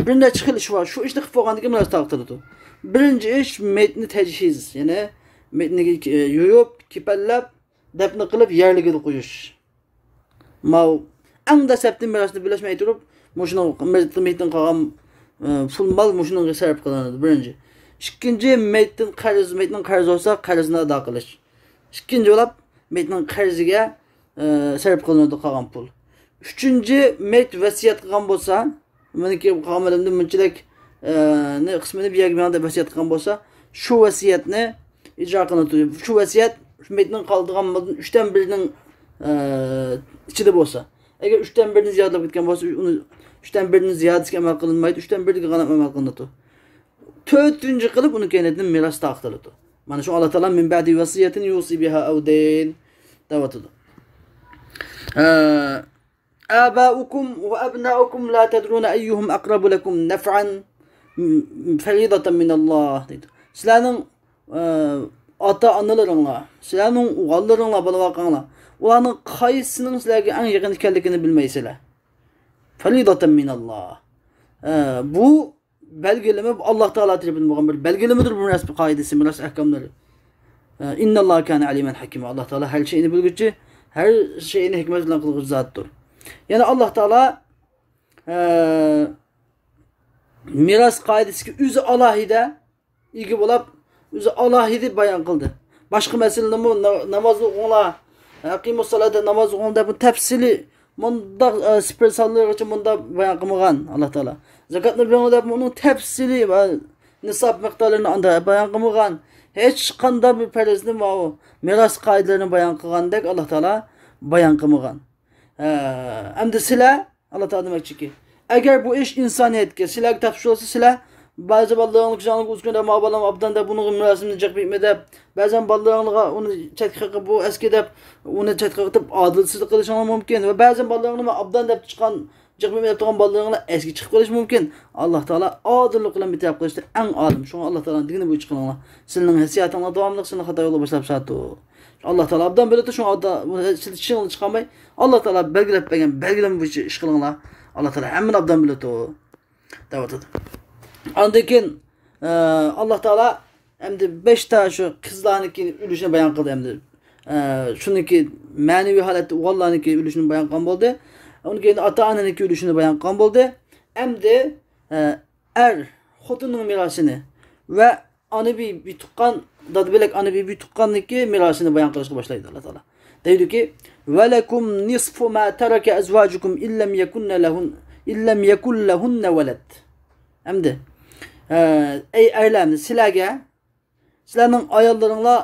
بىر نەچچە خىل ئىش بار. شۇ ئىشنى قىلىپ بولغاندىن كېيىن مىراس تارقىتىلىدۇ. بىرىنچى ئىش مەييىتنى تەجھىز، يەنى مەييىتنى، ئە، يۇيۇپ، كېپەنلەپ، دەپنە قىلىپ يەرلىكىدە قويۇش. ماۋۇ ئەڭ دەسلەپتىن مىراسنى بۆلۈشمەي تۇرۇپ، مۇشۇنىڭ مېيىتتىن قالغان، ئە، پۇل مال مۇشۇنىڭغا سەرپ قىلىنىدۇ، بىرىنچى. ئىككىنچى، مېيىتتىن قەرز، مېيىتنىڭ قەرزى بولسا، قەرزىنى ئادا قىلىش. ئىككىنچى بولۇپ، مېيىتنىڭ قەرزىگە، ئە، سەرپ قىلىنىدۇ قالغان پۇل. ئۈچىنچى، مېيىت ۋەسىيەت قىلغان بولسا، مېنىڭكى قالغان مېلىمدىن مۇنچىلىك، ئە، نى قىسمىنى بۇ يەرگە بېرىڭ دەپ ۋەسىيەت قىلغان بولسا، شۇ ۋەسىيەتنى ئىجرا قىلىنىدۇ. شۇ ۋەسىيەت شۇ مېيىتنىڭ قالدۇرغان مالىدىن ئۈچتىن بىرىنىڭ، ئە، ئىچىدە بولسا. ئەگەر ئۈچتىن بىرىنى زىيادىلەپ كەتكەن بولسا، ئۇنى ئۈچتىن بىرىنى زىيادىسىگە ئەمەل قىلىنمايدۇ، ئۈچتىن بىرىگە غەلىبە ئەمەل قىلىنىدۇ. تۆتىنچى قىلىپ ئۇنىڭ كەينىدىن مىراس تارقىتىلىدۇ. مانا شۇ ئاللا تائالا من بعد وصية يوصي بها أو دين دەۋاتىدۇ. ئە، آباؤكم وأبناؤكم لا تدرون أيهم أقرب لكم نفعا فريضة من الله دەيدۇ. سىلەرنىڭ، ئە، ئاتا-ئانىلىرىڭلار، سىلەرنىڭ ئوغۇللىرىڭلار، بالا-ۋاقاڭلار، ئۇلارنىڭ قايسىسىنىڭ سىلەرگە ئەڭ يېقىن ئىكەنلىكىنى بىلمەيسىلەر. فريضة من الله. ئە، بۇ بەلگىلىمە، بۇ ئاللا تائالا تەرىپىدىن بولغان بىر بەلگىلىمىدۇر، بۇ مىراس قائىدىسى، مىراس ئەھكاملىرى. ئە، إن الله كان عليما حكيما. ئاللا تائالا ھەر شەينى بىلگۈچى، ھەر شەينى ھېكمەت بىلەن قىلغۇچى زاتتۇر. يەنى ئاللا تائالا، ئە، مىراس قائىدىسىگە ئۆزى ئالاھىدە ئىگە بولاپ، ئۆزى ئالاھىدە بايان قىلدى. باشقا مەسىلىنىمۇ نا-، ناماز ئوقۇڭلار، أقيموا الصلاة، ناماز ئوقۇڭلار دەپ تەپسىلىي مۇنداق، ئە، سىفىر سانلىرىغىچە مۇنداق بايان قىلمىغان ئاللا تائالا. زاكاتنى بېرىڭلار دەپ ئۇنىڭ تەپسىلىي ۋە نىساب مىقدارلىرىنى ئاندا بايان قىلمىغان. ھېچقانداق بىر پەرزنى ماۋۇ مىراس قائىدىلىرىنى بايان قىلغاندەك ئاللا تائالا بايان قىلمىغان. ئە، ئەمدى سىلەر، ئاللا تائالا دېمەكچىكى، ئەگەر بۇ ئىش ئىنسانىيەتكە، سىلەرگە تاپشۇرۇلسا، سىلەر بەزى بالىلىرىڭلار كۆزۈڭلارغا ئۇزۇن كۆرۈپ، ما بالام ئابدان دەپ، بۇنىڭغا مىراسىمنى جىق بېرىمەن دەپ، بەزەن بالىلىرىڭلارغا ئۇنى چەتكە قېقىپ، بۇ ئەسكى دەپ، ئۇنى چەتكە قېقىپ، ئادىلسىزلىك قىلىشىڭلار مۇمكىن. ۋە بەزەن بالىلىرىڭلار ما ئابدان دەپ چىققان، جىق بېرىمەن دەپ تۇرغان بالىلىرىڭلار ئەسكى چىقىپ قېلىشى مۇمكىن. ئاللا تائالا ئادىللىق بىلەن بىر تەرەپ قىلىشتا ئەڭ ئالىم. شۇڭا ئاللا تائالانىڭ دېگىنى بويىچە قىلىڭلار. سىلىنىڭ ھېسسىياتىڭلار داۋاملىق سىلىنى خاتا يولغا باشلاپ ساتىدۇ. ئاللا تائالا ئابدان بىلىدۇ، شۇڭا ئابدان، سىز چىشىڭلارنى چىقارماي، ئاللا تائالا بەلگىلەپ بەرگەن بەلگىلىمە بويىچە ئىش قىلىڭلار. ئاللا تائالا ھەممىنى ئابدان بىلىدۇ، دەۋاتىدۇ. ئاندىن كېيىن، ئە، ئاللا تائالا ئەمدى بەشتا شۇ قىزلارنىڭكى ئۈلۈشىنى بايان قىلدى ئەمدى. ئە، شۇنىڭكى مەنىۋى ھالەتتە ئوغۇللارنىڭكى ئۈلۈشىنى بايان قىلغان بولدى. ئۇنىڭ كېيىن ئاتا-ئانىنىڭكى ئۈلۈشىنى بايان قىلغان بولدى. ئەمدى، ئە، ئەر خوتۇننىڭ مىراسىنى ۋە ئانىۋى بىر تۇغقان، دادا بىلەك ئانىۋى بىر تۇغقاننىڭكى مىراسىنى بايان قىلىشقا باشلايدۇ ئاللا تائالا. دەيدۇكى، ولكم نصف ما ترك أزواجكم إن لم يكن لهن، إن لم يكن لهن ولد. ئەمدى، ئە، ئەي ئەرلەر، سىلەرگە، سىلەرنىڭ ئاياللىرىڭلار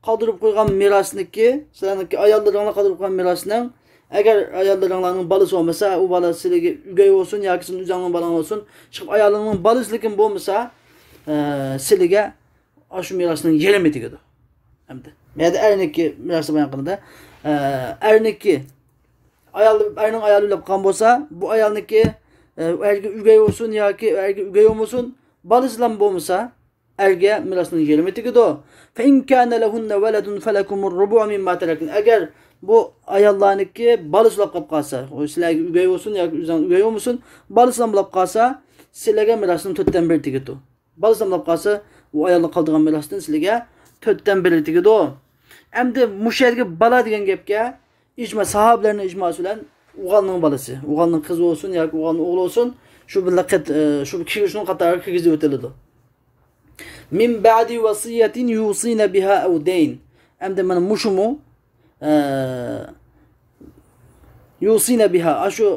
قالدۇرۇپ قويغان مىراسنىكى، سىلەرنىڭكى ئاياللىرىڭلار قالدۇرۇپ قويغان مىراسنىڭ، ئەگەر ئاياللىرىڭلارنىڭ بالىسى بولمىسا، ئۇ بالا سىلىگە ئۆگەي بولسۇن ياكى سىزنىڭ ئۆزۈڭنىڭ بالاڭ بولسۇن، چىقىپ ئايالىڭنىڭ بالىسى لېكىن بولمىسا، ئە، سىلىگە ئاشۇ مىراسنىڭ يېرىمى تېگىدۇ. ئەمدى بۇ يەردە ئەرنىكى مىراسى بايان قىلىنىدۇ. ئە، ئەرنىكى ئايال، ئەرنىڭ ئايالى ئۆلۈپ قالغان بولسا، بۇ ئايالنىكى، ئە، ئەرگە ئۆگەي بولسۇن ياكى ئەرگە ئۆگەي بولمىسۇن، بالىسىلا بولمىسا، ئەرگە مىراسنىڭ يېرىمى تېگىدۇ. فإن كان لهن ولد فلكم الربع مما تركن. ئەگەر بۇ ئاياللارنىڭكى بالىسى بولۇپ قالىپ قالسا، ئۇ سىلەرگە ئۆگەي بولسۇن ياكى ئۆزۈڭ ئۆگەي بولمىسۇن، بالىسىلا بولۇپ قالسا، سىلەرگە مىراسنىڭ تۆتتىن بىرى تېگىدۇ. بالىسى بولۇپ قالسا، ئۇ ئايالنىڭ قالدۇرغان مىراسىدىن سىلەرگە تۆتتىن بىرى تېگىدۇ. ئەمدى مۇشۇ يەردىكى بالا دېگەن گەپكە ئىجما، ساھابىلەرنىڭ ئىجماسى بىلەن ئوغۇلنىڭ بالىسى، ئوغۇلنىڭ قىزى بولسۇن ياكى ئوغۇلنىڭ ئوغلى بولسۇن، شۇ بىللە قېت-، ئە، شۇ كىرگۈزۈشنىڭ قاتارىغا كىرگۈزۈۋېتىلىدۇ. من بعد وصية يوصين بها أو دين. ئەمدى مانا مۇشۇمۇ، ئە، يوصين بها، ئاشۇ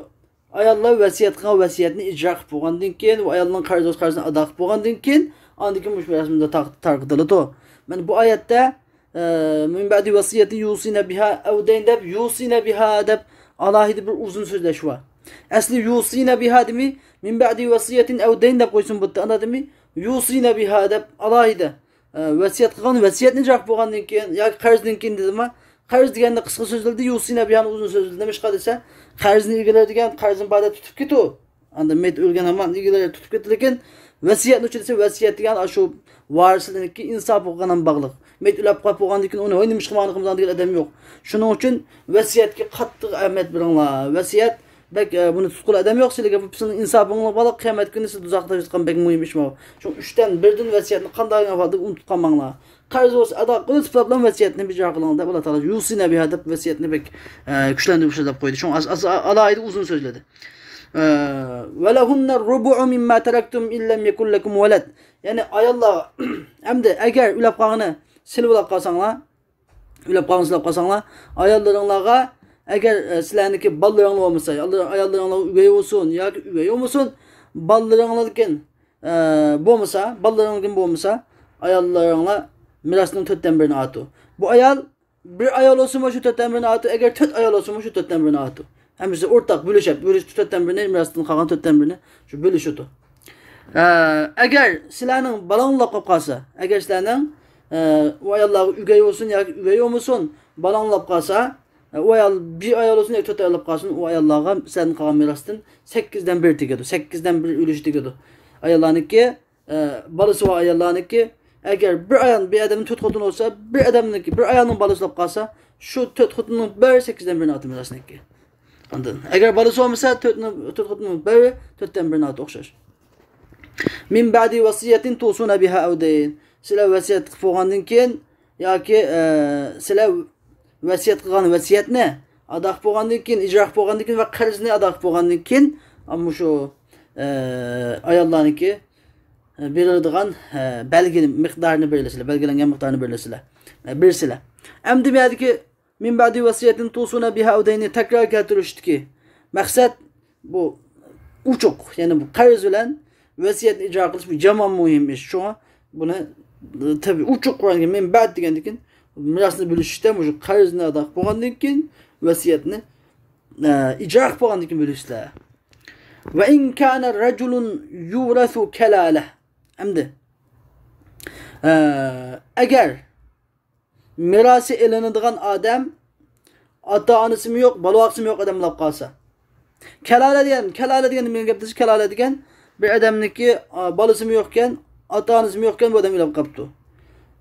ئاياللار ۋەسىيەت قىلغان ۋەسىيەتنى ئىجرا قىلىپ بولغاندىن كېيىن، ۋە ئايالنىڭ قەرزى بولسا قەرزىنى ئادا قىلىپ بولغاندىن كېيىن، ئاندىن كېيىن مۇشۇ مىراسىمىزدا تار-، تارقىتىلىدۇ. مانا بۇ ئايەتتە، ئە، من بعد وصية يوصين بها أو دين دەپ، يوصين بها دەپ ئالاھىدە بىر ئۇزۇن سۆزلەش بار. ئەسلى يوصين بها دېمەي، من بعد وصية أو دين دەپ قويسىمۇ بولاتتى. ئانداق دېمەي، يوصين بها دەپ ئالاھىدە، ئە، ۋەسىيەت قىلغان ۋەسىيەتنى ئىجرا قىلىپ بولغاندىن كېيىن ياكى قەرزدىن كېيىن دېدىما، قەرز دېگەندە قىسقا سۆزلىدى، يوصين بهانى ئۇزۇن سۆزلىدى. نېمىشقا دېسە، قەرزنى ئىگىلەر دېگەن قەرزنى باردا تۇتۇپ كېتىۋ. ئاندىن مېيىت ئۆلگەن ھامان ئىگىلەر تۇتۇپ كېتىدۇ. لېكىن ۋەسىيەتنى ئۇچى دېسە، ۋەسىيەت دېگەن ئاشۇ ۋارىسلىرىنىڭكى ئىنساپىغا باغلىق. مېيىت ئۆلۈپ قاپ بولغاندىن كېيىن ئۇنى، ۋاي، نېمىشقا ماڭا قىلمىدىڭ دېگەن ئادەم يوق. شۇنىڭ ئۈچۈن ۋەسىيەتكە قاتتىق ئەھمىيەت بېرىڭلار. ۋەسىيەت بەك، ئە، بۇنى تۇتقىلى ئادەم يوق، سىلەرگە بۇ سىزنىڭ ئىنساپىڭلار باغلىق، قىيامەت كۈنى سىز دوزاختا يېتىدىغان بەك مۇھىم ئىش بۇ. شۇ ئۈچتىن بىردىن ۋەسىيەتنى قانداق ئەھۋالدا ئۇنتۇپ قالماڭلار. قەرز بولسا ئادا قىلىپ، سىپاپ بىلەن ۋەسىيەتنى بىجا قىلىڭ دەپ، ئاللا تائالا يوصين بها دەپ ۋەسىيەتنى بەك، ئە، كۈچلەندۈرۈپ سۆزلەپ قويدى. شۇڭا ئاز-، ئاز-، ئالاھىدە ئۇزۇن سۆزلىدى. ئە، ولهن الربع مما تركتم إن لم يكن لكم ولد. يەنى ئاياللار، ئەمدى ئەگەر ئۆلۈپ قالغىنى سىلى بولاپ قالساڭلار، ئۆلۈپ قالغان سىلەپ قالساڭلار، ئاياللىرىڭلارغا، ئەگەر، ئە، سىلەرنىڭكى بالىلىرىڭلار بولمىسا، ئاياللار-، ئاياللىرىڭلار ئۆگەي بولسۇن ياكى ئۆگەي بولمىسۇن، بالىلىرىڭلاردىن، ئە، بولمىسا، بالىلىرىڭدىن بولمىسا، ئاياللىرىڭلار مىراسنىڭ تۆتتىن بىرىنى ئالىدۇ. بۇ ئايال، بىر ئايال بولسىمۇ شۇ تۆتتىن بىرىنى ئالىدۇ، ئەگەر تۆت ئايال بولسىمۇ شۇ تۆتتىن بىرىنى ئالىدۇ. ھەممىسى ئورتاق بۆلۈشۈپ، بۆلۈش تۆتتىن بىرىنى، مىراستىن قالغان تۆتتىن بىرىنى شۇ بۆلۈشىدۇ. ئە، ئەگەر سىلەرنىڭ بالاڭلار قېلىپ قالسا، ئەگەر سىلەرنىڭ، ئە، ئۇ ئاياللارغا ئۆگەي بولسۇن ياكى ئۆگەي بولمىسۇن، بالاڭلار قالسا، ئە، ئۇ ئايال بىر ئايال بولسۇن ياكى تۆت ئايال قالسۇن، ئۇ ئاياللارغا سىلەردىن قالغان مىراستىن سەككىزدىن بىر تېگىدۇ. سەككىزدىن بىر ئۈلۈشى تېگىدۇ. ئاياللارنىڭكى، ئە، بالىسى بار ئاياللارنىڭكى، ئەگەر بىر ئايال، بىر ئادەمنىڭ تۆت خوتۇنى بولسا، بىر ئادەمنىڭكى، بىر ئايالنىڭ بالىسى بولۇپ قالسا، شۇ تۆت خوتۇننىڭ بىرى سەككىزدىن بىرىنى ئالىدۇ مىراسنىڭكى. ئاندىن، ئەگەر بالىسى بولمىسا، تۆتنى، تۆت خوتۇننىڭ بىرى تۆتتىن بىرىنى ئالىدۇ، ئوخشاش. من بعد وصية توصون بها أو دين. سىلەر ۋەسىيەت قىلىپ بولغاندىن كېيىن ياكى، ئە، سىلەر ۋەسىيەت قىلغان ۋەسىيەتنى ئادا قىلىپ بولغاندىن كېيىن، ئىجرا قىلىپ بولغاندىن كېيىن ۋە قەرزنى ئادا قىلىپ بولغاندىن كېيىن، ئە، مۇشۇ، ئە، ئاياللارنىڭكى، ئە، بېرىلىدىغان، ئە، بەلگىلى مىقدارىنى بېرىلىسىلەر، بەلگىلەنگەن مىقدارنى بېرىلىسىلەر، ئە، بېرىسىلەر. ئەمدى بۇ يەردىكى من بعد وصية توصون بها أو دين تەكرار كەلتۈرۈشتىكى، مەقسەت بۇ ئوچۇق، يەنى بۇ قەرز بىلەن ۋەسىيەتنى ئىجرا قىلىش بۇ يامان مۇھىم ئىش. شۇڭا بۇنى، تەبىئىي، ئوچۇق قۇرئانغا مىن بەئد دېگەندىن كېيىن مىراسنى بۆلۈشۈشتە مۇشۇ قەرزنى ئادا قىلىپ بولغاندىن كېيىن ۋەسىيەتنى، ئە، ئىجرا قىلىپ بولغاندىن كېيىن بۆلۈشسىلەر. ۋە ئىن كانە رەجۇلۇن يۇرەسۇ كەلالە. ئەمدى، ئە، ئەگەر مىراسى ئېلىنىدىغان ئادەم ئاتا-ئانىسىمۇ يوق، بالا-باقىسىمۇ يوق ئادەم بولۇپ قالسا. كالالە دېگەن، كالالە دېگەن نېمە گەپ دېسە، كالالە دېگەن بىر ئادەمنىڭكى، ئا، بالىسىمۇ يوقكەن، ئاتا-ئانىسىمۇ يوقكەن، بۇ ئادەم ئۆلۈپ قاپتۇ.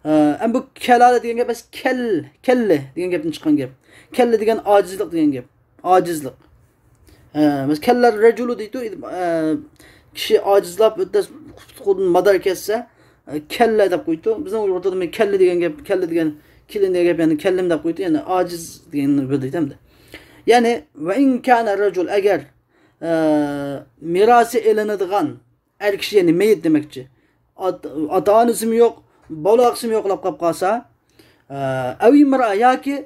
ئە، ئەمما بۇ كالالە دېگەن گەپ ئەمەس، كەل، كەللە دېگەن گەپتىن چىققان گەپ. كەللە دېگەن ئاجىزلىق دېگەن گەپ. ئاجىزلىق. ئە، مەسىلەن، كەللە رەجۇلۇ دەيدۇ، ئە، كىشى ئاجىزلاپ، ئۆتەس قۇتقۇدىن مادار كەتسە، ئە، كەللە دەپ قويىدۇ. بىزنىڭ ئۇيغۇر تىلىدا كەللە دېگەن گەپ، كەللە دېگەن، كېلىن دېگەن گەپ، يەنى كەللىم دەپ قويىدۇ. يەنى ئاجىز دېگەننى بىلدۈرىدۇ ئەمدى. يەنى، ۋە ئىن كانە رەجۇل، ئەگەر، ئە، مىراسى ئېلىنىدىغان ئەر كىشى، يەنى مېيىت دېمەكچى. ئات-، ئاتا-ئانىسىمۇ يوق، بالا-باقىسىمۇ يوقلاپ قاپ قالسا، ئە، ئەۋ ئىمرا ياكى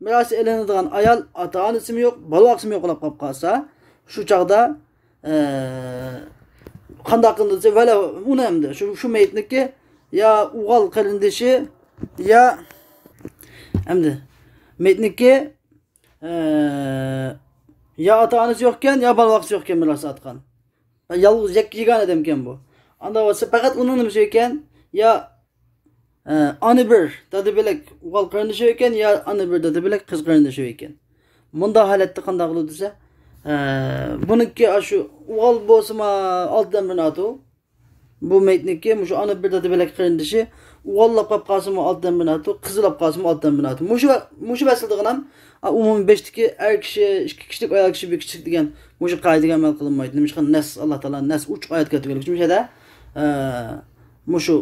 مىراسى ئېلىنىدىغان ئايال ئاتا-ئانىسىمۇ يوق، بالا-باقىسىمۇ يوقلاپ قاپ قالسا، شۇ چاغدا، ئە، قانداق قىلىدۇ دېسە، ۋەلە ئۇنى ئەمدى شۇ، شۇ مېيىتنىڭكى يا ئوغۇل قېرىندىشى، يا ئەمدى مېيىتنىڭكى، ئە، يا ئاتا-ئانىسى يوقكەن، يا بالا-باقىسى يوقكەن مىراسى ئاتقان. يالغۇز يەككە يېگانە ئادەمكەن بۇ. ئاندا بولسا پەقەت ئۇنىڭ نېمىسى ئىكەن، يا، ئە، ئانا بىر، دادا بۆلەك، ئوغۇل قېرىندىشى ئىكەن، يا ئانا بىر، دادا بۆلەك، قىز قېرىندىشى ئىكەن. مۇنداق ھالەتتە قانداق قىلىدۇ دېسە، ئە، بۇنىڭكى ئاشۇ ئوغۇل بولسىمۇ ئالتىدىن بىرنى ئاتىدۇ. بۇ مېيىتنىڭكى مۇشۇ ئانا بىر، دادا بۆلەك قېرىندىشى ئوغۇللاپ قاپ قالسىمۇ ئالتىدىن بىرنى ئاتىدۇ، قىزلاپ قالسىمۇ ئالتىدىن بىرنى ئاتىدۇ. مۇشۇ، مۇشۇ مەسىلىدە غىنام، ئا، ئومۇمىي بەشتىكى ئەر كىشى ئىككى كىشىلىك، ئايال كىشى بىر كىشىلىك دېگەن مۇشۇ قائىدىگە ئەمەل قىلىنمايدۇ. نېمىشقا؟ نەس، ئاللا تائالا نەس ئوچۇق ئايەت كەلتۈرگەنلىكى ئۈچۈن مۇشۇ يەردە، ئە، مۇشۇ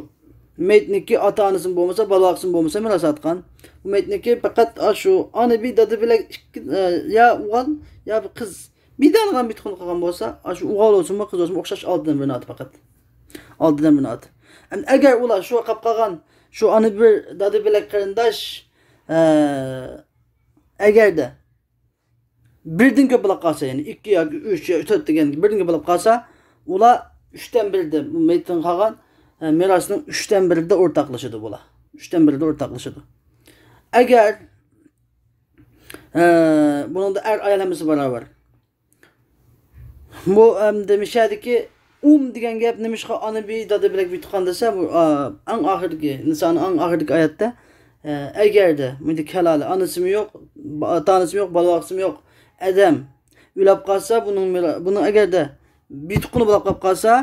مېيىتنىڭكى ئاتا-ئانىسىمۇ بولمىسا، بالا-باقىسىمۇ بولمىسا مىراس ئاتقان. بۇ مېيىتنىڭكى پەقەت ئاشۇ ئانا بىر، دادا بۆلەك ئىككى، ئە، يا ئوغۇل، يا بىر قىز. بىر دانىغان بىر تۇخۇم قالغان بولسا، ئاشۇ ئوغۇل بولسۇنمۇ، قىز بولسۇنمۇ ئوخشاش ئالتىدىن بىرنى ئاتىدۇ پەقەت. ئالتىدىن بىرنى ئاتىدۇ. ئەم-، ئەگەر ئۇلار شۇ قاپ قالغان، شۇ ئانا بىر، دادا بۆلەك قېرىنداش، ئە، ئەگەردە بىردىن كۆپ بولۇپ قالسا، يەنى ئىككى ياكى ئۈچ يا تۆت دېگەن بىردىن كۆپ بولۇپ قالسا، ئۇلار ئۈچتىن بىرىدە، مېيىتتىن قالغان، ئە، مىراسنىڭ ئۈچتىن بىرىدە ئورتاقلىشىدۇ بۇلار. ئۈچتىن بىرىدە ئورتاقلىشىدۇ. ئەگەر، ئە، بۇنىڭدا ئەر ئايال ھەممىسى باراۋەر. بۇ، ئەمدى مىشەدىكى ئۇم دېگەن گەپ نېمىشقا ئانا بىر، دادا بۆلەك بىر تۇغقان دېسە، بۇ، ئا، ئەڭ ئاخىرىدىكى، نىسانىڭ ئەڭ ئاخىرىدىكى ئايەتتە، ئە، ئەگەردە، بۇ يەردە كالالە، ئانىسىمۇ يوق، با-، ئاتا-ئانىسىمۇ يوق، بالا-باقىسىمۇ يوق، ئادەم ئۆلۈپ قالسا، بۇنىڭ مىرا-، بۇنىڭ ئەگەردە بىر تۇغقىنى بولاپ قاپ قالسا،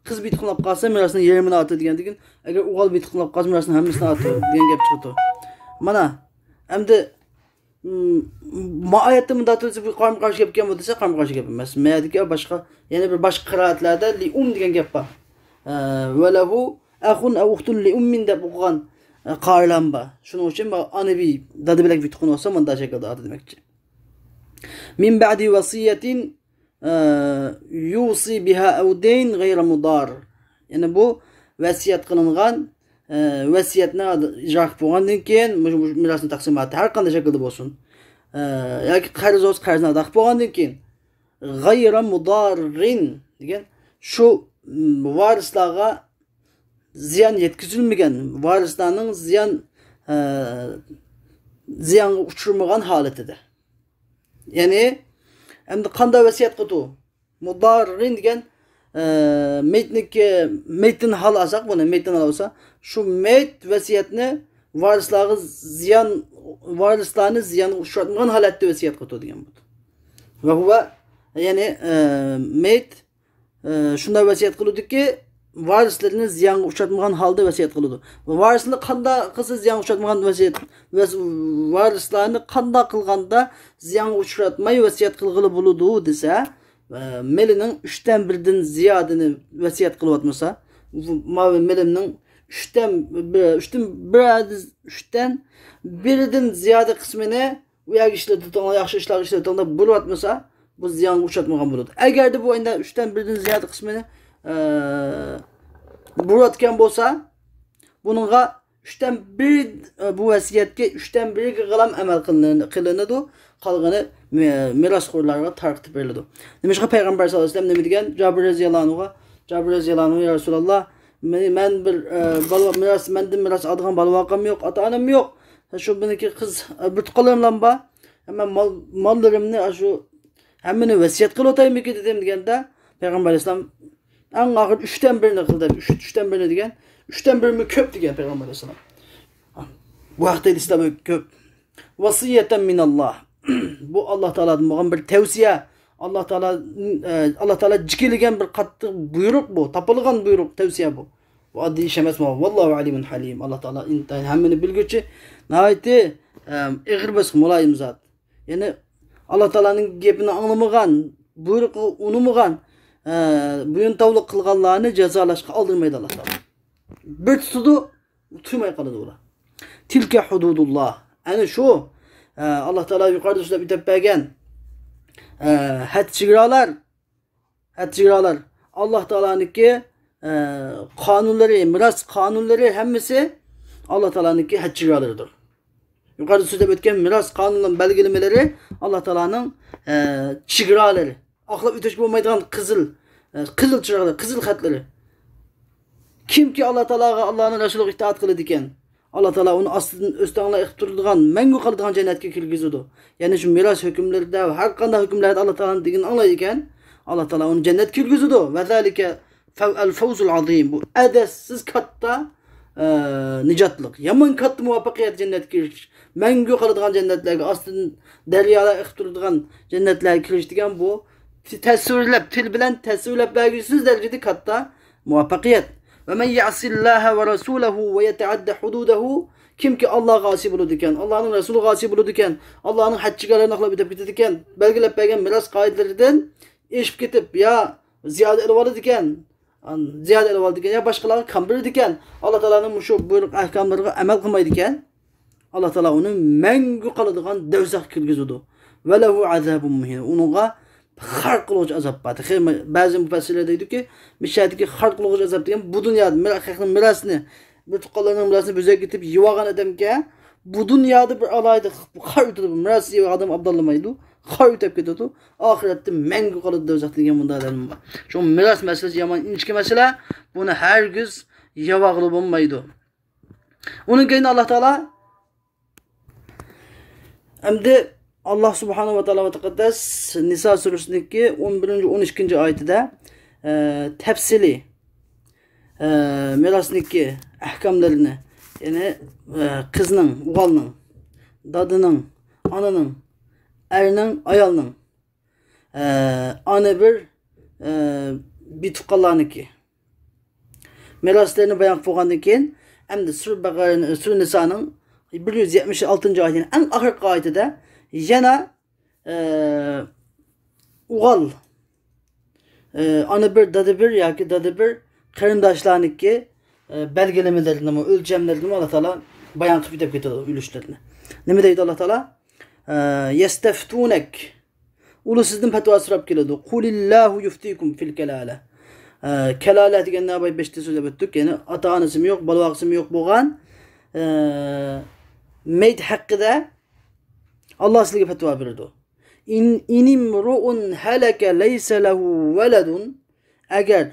قىز بىر تۇغقىنى بولاپ قالسا، مىراسنىڭ يېرىمىنى ئاتىدۇ دېگەندىكىن، ئەگەر ئوغۇل بىر تۇغقىنى بولاپ قالسا، مىراسنىڭ ھەممىسىنى ئاتىدۇ دېگەن گەپ چىقىدۇ. مانا، ئەمدى، م-، ما ئايەتتە مۇنداق تۇرسا، بۇ قارمۇ قارشى گەپكەنمۇ دېسە، قارمۇ قارشى گەپ ئەمەس. مەيەدىكى باشقا، يەنە بىر باشقا قىرائەتلەردە لىئۇم دېگەن گەپ بار. ئە، ۋەلەھۇ ئەخۇن ئەۋ ئۇختۇن لىئۇممىن دەپ ئوقۇغان، ئە، قارىلارمۇ بار. شۇنىڭ ئۈچۈن بۇ ئانا بىر، دادا بۆلەك بىر تۇغقىنى بولسا، مۇنداق شەكىلدە ئاتىدۇ دېمەكچى. مىن بەئدى ۋەسىيەتىن، ئە، يۇسى بىھا ئەۋ دەين غەيرە مۇدار. يەنى بۇ ۋەسىيەت قىلىنغان، ئە، ۋەسىيەتنى ئىجرا قىلىپ بولغاندىن كېيىن، مۇشۇ، مۇشۇ مىراسنىڭ تەقسىماتى ھەر قانداق شەكىلدە بولسۇن، ئە، ياكى قەرز بولسا قەرزنى ئادا قىلىپ بولغاندىن كېيىن، غەيرە مۇداررىن دېگەن شۇ، م، ۋارىسلارغا زىيان يەتكۈزۈلمىگەن، ۋارىسلارنىڭ زىيان، ئە، زىيانغا ئۇچرىمىغان ھالىتىدە. يەنى، ئەمدى قانداق ۋەسىيەت قىلىدۇ؟ مۇداررىن دېگەن، ئە، مېيىتنىڭكى، مېيىتتىن ھال ئالساق بۇنى، مېيىتتىن ھال ئالسا، شۇ مېيىت ۋەسىيەتنى ۋارىسلارغا زىيان، ۋارىسلارنى زىيانغا ئۇچراتمىغان ھالەتتە ۋەسىيەت قىلىدۇ دېگەن بولىدۇ. ۋە ھۇۋە، يەنى، ئە، مېيىت ئى، شۇنداق ۋەسىيەت قىلىدۇكى، ۋارىسلىرىنى زىيانغا ئۇچراتمىغان ھالدا ۋەسىيەت قىلىدۇ. ۋارىسلىرىنى قانداق قىلسا زىيانغا ئۇچراتمىغان ۋەسىيەت، ۋەس-، ۋارىسلارنى قانداق قىلغاندا زىيانغا ئۇچراتماي ۋەسىيەت قىلغىلى بولىدۇ دېسە، ئى، مېلىنىڭ ئۈچتىن بىرىدىن زىيادىنى ۋەسىيەت قىلىۋاتمىسا، ماۋۇ مېلىمنىڭ ئۈچتىن بىر، ئۈچتىن بىر، ئۈچتىن بىرىدىن زىيادە قىسمىنى ئۇ يەرگە ئىشلىتىۋېتىڭلار، ياخشى ئىشلارغا ئىشلىتىۋېتىڭلار، بۇرۇۋاتمىسا، بۇ زىيانغا ئۇچراتمىغان بولىدۇ. ئەگەردە بۇ ئەمدى ئۈچتىن بىرىدىن زىيادە قىسمىنى، ئە، بۇرۇۋاتقان بولسا، بۇنىڭغا ئۈچتىن بىر، بۇ ۋەسىيەتكە ئۈچتىن بىرىگىلا ئەمەل قىلىنىدۇ، قالغىنى مىراسخورلارغا تارقىتىپ بېرىلىدۇ. نېمىشقا پەيغەمبەر سەللەللاھۇ ئەلەيھى ۋەسەللەم نېمە دېگەن؟ جابىر رەزىياللاھۇ ئەنھۇغا، جابىر رەزىياللاھۇ ئەنھۇ، يا رەسۇلاللا، مەن، مەن بىر، ئە، بالا، مىراس، مەندىن مىراس ئالىدىغان بالا-ۋاقام يوق، ئاتا-ئانام يوق. شۇ مېنىڭكى قىز، ئە، بىر تۇغقانلىرىم بار. ئەمما مال، ماللىرىمنى، ئاشۇ ھەممىنى ۋەسىيەت قىلىۋاتايمىكىن دېدىم دېگەندە، پەيغەمبەر ئەلەيھىسسالام ئەڭ ئاخىرىدا ئۈچتىن بىرنى قىل دەپ، ئۈچ، ئۈچتىن بىرنى دېگەن، ئۈچتىن بىرمۇ كۆپ دېگەن پەيغەمبەر ئەلەيھىسسالام. بۇ ھەقتە ھەدىسلەر كۆپ. ۋەسىيەتەن مىنەللاھ. بۇ ئاللا تائالادىن بولغان بىر تەۋسىيە. ئاللا تائالا، ئە، ئاللا تائالا جىكىلىگەن بىر قاتتىق بۇيرۇق بۇ، تاپىلغان بۇيرۇق، تەۋسىيە بۇ. بۇ ئاددىي ئىش ئەمەس. ۋاللاھۇ ئەلىمۇن ھەلىم. ئاللا تائالا ئىنتايىن ھەممىنى بىلگۈچى، ناھايىتى، ئە، ئېغىر بېسىق، مۇلايىم زات. يەنى ئاللا تائالانىڭ گېپىنى ئاڭلىمىغان، بۇيرۇقىغا ئۇنىمىغان، ئە، بويۇنتاۋلىق قىلغانلارنى جازالاشقا ئالدىرمايدۇ ئاللا تائالا. بىر تۇتىدۇ، تۇيماي قالىدۇ ئۇلار. تىلكە ھۇدۇدۇللاھ. ئەنە شۇ، ئە، ئاللا تائالا يۇقىرىدا سۆزلەپ ئۆتۈپ بەرگەن، ئە، ھەد چېگرالار، ھەد چېگرالار. ئاللا تائالانىڭكى، ئە، قانۇنلىرى، مىراس قانۇنلىرى ھەممىسى ئاللا تائالانىڭكى ھەد چېگرالىرىدۇر. يۇقىرىدا سۆزلەپ ئۆتكەن مىراس قانۇنىنىڭ بەلگىلىمىلىرى ئاللا تائالانىڭ، ئە، چېگرالىرى. ئاقلاپ ئۆتۈشكە بولمايدىغان قىزىل، ئە، قىزىل چىراغلىرى، قىزىل خەتلىرى. كىمكى ئاللا تائالاغا، ئاللانىڭ رەسۇلىغا ئىتائەت قىلىدىكەن، ئاللا تائالا ئۇنى ئاستىدىن ئۆستەڭلار ئېقىپ تۇرىدىغان، مەڭگۈ قالىدىغان جەننەتكە كىرگۈزىدۇ. يەنى شۇ مىراس ھۆكۈملىرىدە ۋە ھەر قانداق ھۆكۈملەردە ئاللا تائالانىڭ دېگىنىنى ئاڭلايدىكەن، ئاللا تائالا ئۇنى جەننەتكە كىرگۈزىدۇ. ۋەزالىكە فەۋ-، ئەل فەۋزۇل ئازىم. بۇ ئەدەسسىز كاتتا، ئە، نىجاتلىق. يامان كاتتا مۇۋەپپەقىيەت، جەننەتكە كىرىش. مەڭگۈ قالىدىغان جەننەتلەرگە، ئاستىدىن دەريالار ئېقىپ تۇرىدىغان جەننەتلەرگە كىرىش دېگەن بۇ تەسۋىرلەپ، تىل بىلەن تەسۋىرلەپ بەرگۈسىز دەرىجىدە كاتتا مۇۋەپپەقىيەت. ۋە مەن يەئسىللاھە ۋە رەسۇلەھۇ ۋە يەتەئەددە ھۇدۇدەھۇ، كىمكى ئاللاغا ئاسىي بولىدىكەن، ئاللانىڭ رەسۇلىغا ئاسىي بولىدىكەن، ئاللانىڭ ھەد چېگرالىرىنى ئاقلاپ ئۆتۈپ كېتىدىكەن، بەلگىلەپ بەرگەن مىراس قائىدىلىرىدىن ئېشىپ كېتىپ، يا زىيادە ئېلىۋالىدىكەن، زىيادە ئېلىۋالىدىكەن، يا باشقىلارغا كان بېرىدىكەن، ئاللا تائالانىڭ مۇشۇ بۇيرۇق ئەھكاملىرىغا ئەمەل قىلمايدىكەن، ئاللا تائالا ئۇنى مەڭگۈ قالىدىغان دوزاخقا كىرگۈزىدۇ. ۋەلەھۇ ئازابۇن مۇھىن. ئۇنىڭغا خار قىلغۇچى ئازاب بار. تېخى بەزى مۇپەسسىرلەر دەيدۇكى، مۇشۇ يەردىكى خار قىلغۇچى ئازاب دېگەن بۇ دۇنيادا مىرا-، خەقنىڭ مىراسىنى، بىر تۇغقانلارنىڭ مىراسىنى بۆزەك كېتىپ يېۋالغان ئادەمگە بۇ دۇنيادا بىر ئالاھىدە خار ئۆتىدۇ. مىراس يېۋالغان ئادەم ئابداللىمايدۇ. خار ئۆتۈپ كېتىدۇ. ئاخىرەتتە مەڭگۈ قالىدۇ دوزاختا دېگەن مۇنداق دەلىل بار. شۇڭا مىراس مەسىلىسى يامان ئىنچىكە مەسىلە. بۇنى ھەرگىز يەۋالغىلى بولمايدۇ. ئۇنىڭ كەينىدىن ئاللا تائالا ئەمدى ئاللا سۇبھانەھۇ ۋە تائالا ۋە تەقەددەس نىسا سۈرىسىنىڭكى ئون بىرىنچى، ئون ئىككىنچى ئايىتىدە، ئە، تەپسىلىي، ئە، مىراسنىڭكى ئەھكاملىرىنى، يەنى، ئە، قىزنىڭ، ئوغۇلنىڭ، دادىنىڭ، ئانىنىڭ، ئەرنىڭ، ئايالنىڭ، ئە، ئانا بىر، ئە، بىر تۇغقانلارنىڭكى مىراسلىرىنى بايان قىلىپ بولغاندىن كېيىن، ئەمدى سۈرە بەقەرە، سۈرە نىسانىڭ بىر يۈز يەتمىش ئالتىنچى ئايىتىنىڭ ئەڭ ئاخىرقى ئايىتىدە يەنە، ئە، ئوغۇل، ئە، ئانا بىر، دادا بىر ياكى دادا بىر قېرىنداشلارنىڭكى، ئە، بەلگىلىمىلىرىنىمۇ، ئۆلچەملىرىنىمۇ ئاللا تائالا بايان قىلىپ ئۆتۈپ كېتىدۇ ئۈلۈشلىرىنى. نېمە دەيدۇ ئاللا تائالا؟ ئە، يەستەفتۇنەك. ئۇلار سىزدىن پەتىۋا سوراپ كېلىدۇ. قۇلىللاھۇ يۇفتىكۇم فىل كەلالە. ئە، كەلالە دېگەننى بايا بېشىدا سۆزلەپ ئۆتتۇق. يەنى ئاتا-ئانىسىمۇ يوق، بالا-ۋاقىسىمۇ يوق بولغان، ئە، مېيىت ھەققىدە ئاللا سىلەرگە پەتىۋا بېرىدۇ. ئىن، ئىنىمرۇئۇن ھەلەكە لەيسە لەھۇ ۋەلەدۇن. ئەگەر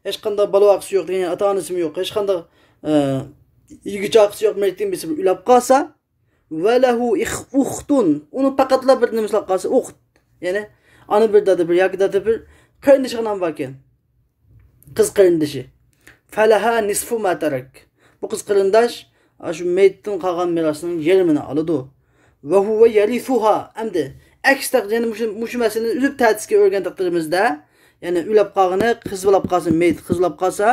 ھېچقانداق بالا-ۋاقىسى يوق دېگەن، ئاتا-ئانىسىمۇ يوق، ھېچقانداق، ئە، يىگىت-چاقىسى يوق مېيىتتىن بىرسى بىر ئۆلۈپ قالسا، ۋەلەھۇ ئىخ-، ئۇختۇن. ئۇنىڭ پەقەتلا بىر نېمىسى قالسا، ئۇخت. يەنى ئانا بىر، دادا بىر ياكى دادا بىر قېرىندىشى غىنام باركەن. قىز قېرىندىشى. فەلەھا نىسفۇ ما تەرەك. بۇ قىز قېرىنداش، ئاشۇ مېيىتتىن قالغان مىراسنىڭ يېرىمىنى ئالىدۇ. ۋەھۇۋە يەرىسۇھا. ئەمدى ئەكس تەقدىر، يەنى مۇشۇ، مۇشۇ مەسىلىنى ئۈزۈپ تەتۈسكە ئۆرگەن تەقدىرىمىزدە، يەنى ئۆلۈپ قالغىنى قىز بولاپ قالسا، مېيىت قىز بولاپ قالسا،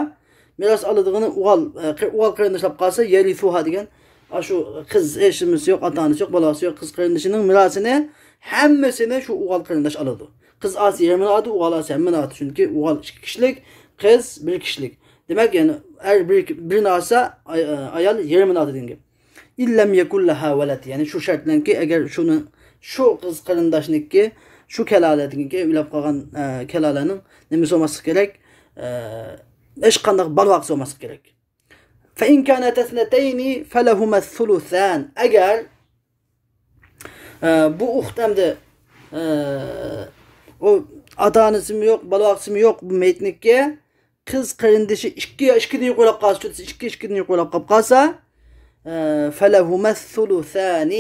مىراس ئالىدىغىنى ئوغۇل، ئە، قى-، ئوغۇل قېرىنداشلاپ قالسا، يەرىسۇھا دېگەن، ئاشۇ قىز، ھېچنېمىسى يوق، ئاتا-ئانىسى يوق، بالاسى يوق، قىز قېرىندىشىنىڭ مىراسىنى ھەممىسىنى شۇ ئوغۇل قېرىنداش ئالىدۇ. قىز ئالسا يېرىمىنى ئالىدۇ، ئوغۇل ئالسا ھەممىنى ئالىدۇ. چۈنكى ئوغۇل ئىككى كىشىلىك، قىز بىر كىشىلىك. دېمەك، يەنى ئەر بىر، بىرنى ئالسا، ئاي-، ئايال يېرىمىنى ئالىدۇ دېگەن گەپ. ئىللەم يەكۇن لەھا ۋەلەد، يەنى شۇ شەرت بىلەنكى، ئەگەر شۇنى، شۇ قىز قېرىنداشنىڭكى، شۇ كالالەنىڭكى، ئۆلۈپ قالغان، ئە، كالالەنىڭ نېمىسى بولماسلىقى كېرەك؟ ئە، ھېچقانداق بالا-ۋاقىسى بولماسلىقى كېرەك. فإن كانتا اثنتين فلهما الثلثان. ئەگەر ئە، بۇ ئۇخت ئەمدى، ئە، ئۇ ئاتا-ئانىسىمۇ يوق، بالا-باقىسىمۇ يوق بۇ مەيتنىڭكى. قىز قېرىندىشى ئىككى يا ئىككىدىن يۇقىرىلاپ قالسا، ئىككى ئىككىدىن يۇقىرىلاپ قالىپ قالسا، ئە، فلهما الثلثان.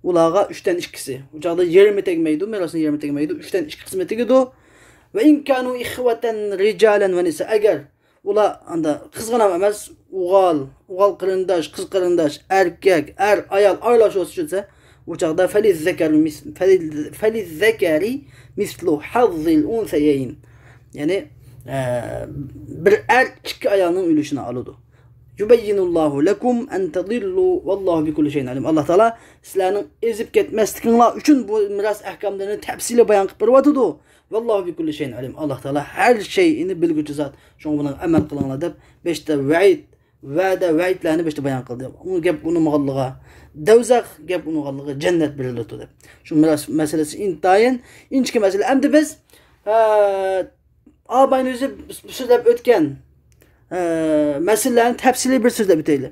ئۇلارغا ئۈچتىن ئىككىسى. ئۇ چاغدا يېرىمى تەگمەيدۇ، مىراسنىڭ يېرىمى تەگمەيدۇ، ئۈچتىن ئىككى قىسمى تېگىدۇ. وإن كانوا إخوة رجالا ونساء. ئەگەر ئۇلار ئاندا قىزغىنام ئەمەس، ئوغۇل، ئوغۇل قېرىنداش، قىز قېرىنداش، ئەركەك، ئەر، ئايال ئارىلاشىۋاتسا، ئۇ چاغدا فللذكر مثل، فللذكر مثل حظ الأنثيين. يەنى، ئە، بىر ئەر ئىككى ئايالنىڭ ئۈلۈشىنى ئالىدۇ. يبين الله لكم أن تضلوا والله بكل شيء عليم. ئاللا تائالا سىلەرنىڭ ئېزىپ كەتمەسلىكىڭلار ئۈچۈن بۇ مىراس ئەھكاملىرىنى تەپسىلىي بايان قىلىپ بېرىۋاتىدۇ. والله بكل شيء عليم. ئاللا تائالا ھەر شەيئىنى بىلگۈچى زات. شۇڭا بۇنىڭغا ئەمەل قىلىڭلار دەپ بەشتە ۋەئىد، ۋەدە، ۋەئىدلەرنى بەشتە بايان قىلدى. ئۇ گەپ ئۇنىمىغانلىقىغا دوزاخ، گەپ ئۇنىمىغانلىقىغا جەننەت بېرىلىدۇ دەپ. شۇ مىراس مەسىلىسى ئىنتايىن ئىنچىكە مەسىلە. ئەمدى بىز، ئە، ئاباينى ئۆزى سۆزلەپ ئۆتكەن، ئە، مەسىلىلەرنى تەپسىلىي بىر سۆزلەپ ئۆتەيلى.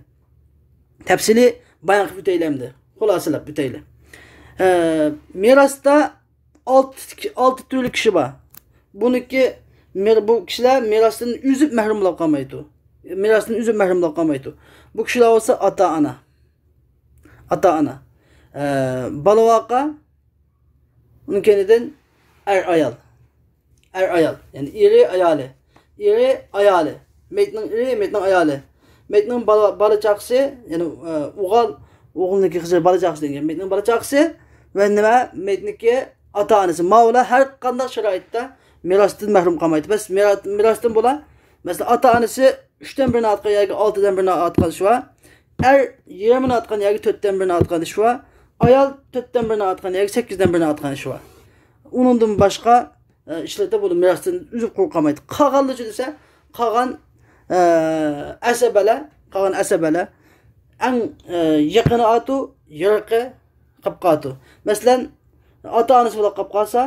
تەپسىلىي بايان قىلىپ ئۆتەيلى ئەمدى. خۇلاسىلەپ ئۆتەيلى. ئە، مىراستا ئالتە، ئالتە تۈرلۈك كىشى بار. بۇنىڭكى مىر-، بۇ كىشىلەر مىراستىن ئۈزۈپ مەھرۇم بولاپ قالمايدۇ. مىراستىن ئۈزۈپ مەھرۇم بولاپ قالمايدۇ. بۇ كىشىلەر بولسا ئاتا-ئانا. ئاتا-ئانا. ئە، بالا-ۋاقا، ئۇنىڭ كەينىدىن ئەر-ئايال. ئەر-ئايال، يەنى ئېرى، ئايالى. ئېرى، ئايالى. مېيىتنىڭ ئېرى، مېيىتنىڭ ئايالى. مېيىتنىڭ بالا، بالا-چاقىسى، يەنى، ئە، ئوغۇل، ئوغلىنىڭكى قىزى، بالا-چاقىسى دېگەن. مېيىتنىڭ بالا-چاقىسى ۋە نېمە؟ مېيىتنىڭكى ئاتا-ئانىسى. ماۋۇلار ھەر قانداق شارائىتتا مىراستىن مەھرۇم قالمايدۇ. بەس، مىرا-، مىراستىن بۇلار، مەسىلەن، ئاتا-ئانىسى ئۈچتىن بىرىنى ئاتقان ياكى ئالتىدىن بىرىنى ئاتقان ئىشى بار. ئەر يېرىمىنى ئاتقان ياكى تۆتتىن بىرىنى ئاتقان ئىشى بار. ئايال تۆتتىن بىرىنى ئاتقان ياكى سەككىزدىن بىرىنى ئاتقان ئىشى بار. ئۇنىڭدىن باشقا، ئە، ئىشلاردا بۇ مىراستىن ئۈزۈپ قۇرۇق قالمايدۇ. قالغانلىرىچۇ دېسە، قالغان، ئە، ئەسەبەلەر، قالغان ئەسەبەلەر ئەڭ، ئە، يېقىنى ئاتۇ، يىراقى قاپقاتۇ. مەسىلەن، ئاتا-ئانىسى بولاپ قاپ قالسا،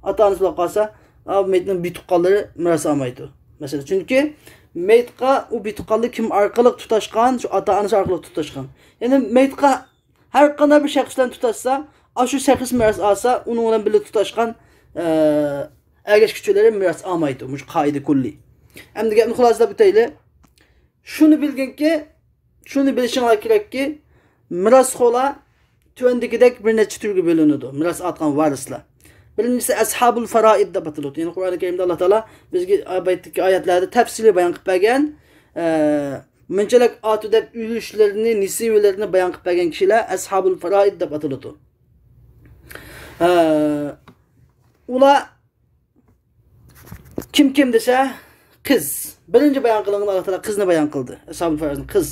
ئاتا-ئانىسى بولاپ قالسا، ئا، مېيىتنىڭ بىتۇققانلىرى مىراس ئالمايدۇ. مەسىلەن، چۈنكى مېيىتقا ئۇ بىتۇققانلىق كىم ئارقىلىق تۇتاشقان؟ شۇ ئاتا-ئانىسى ئارقىلىق تۇتاشقان. يەنى مېيىتقا ھەر قانداق بىر شەخس بىلەن تۇتاشسا، ئاشۇ شەخس مىراس ئالسا، ئۇنىڭ بىلەن بىللە تۇتاشقان، ئە، ئەگەشكۈچىلىرى مىراس ئالمايدۇ. مۇشۇ قائىدە كۈللى. ئەمدى گەپنى خۇلاسىلاپ ئۆتەيلى. شۇنى بىلگىنكى، شۇنى بىلىشىڭلار كېرەككى، مىراسخورلار تۆۋەندىكىدەك بىر نەچچە تۈرگە بۆلۈنىدۇ، مىراس ئاتقان ۋارىسلار. بىرىنچىسى ئەسھابۇل فارائىد دەپ ئاتىلىدۇ. يەنى قۇرئانى كەرىمدە ئاللا تائالا بىزگە ئايەتتىكى ئايەتلەردە تەپسىلىي بايان قىلىپ بەرگەن، ئە، مۇنچىلىك ئاتۇ دەپ ئۈلۈشلىرىنى، نېسىۋىلىرىنى بايان قىلىپ بەرگەن كىشىلەر ئەسھابۇل فارائىد دەپ ئاتىلىدۇ. ئە، ئۇلار كىم كىم دېسە، قىز. بىرىنچى بايان قىلىنغان ئاللا تائالا قىزنى بايان قىلدى. ئەسھابۇل فارائىدنى قىز.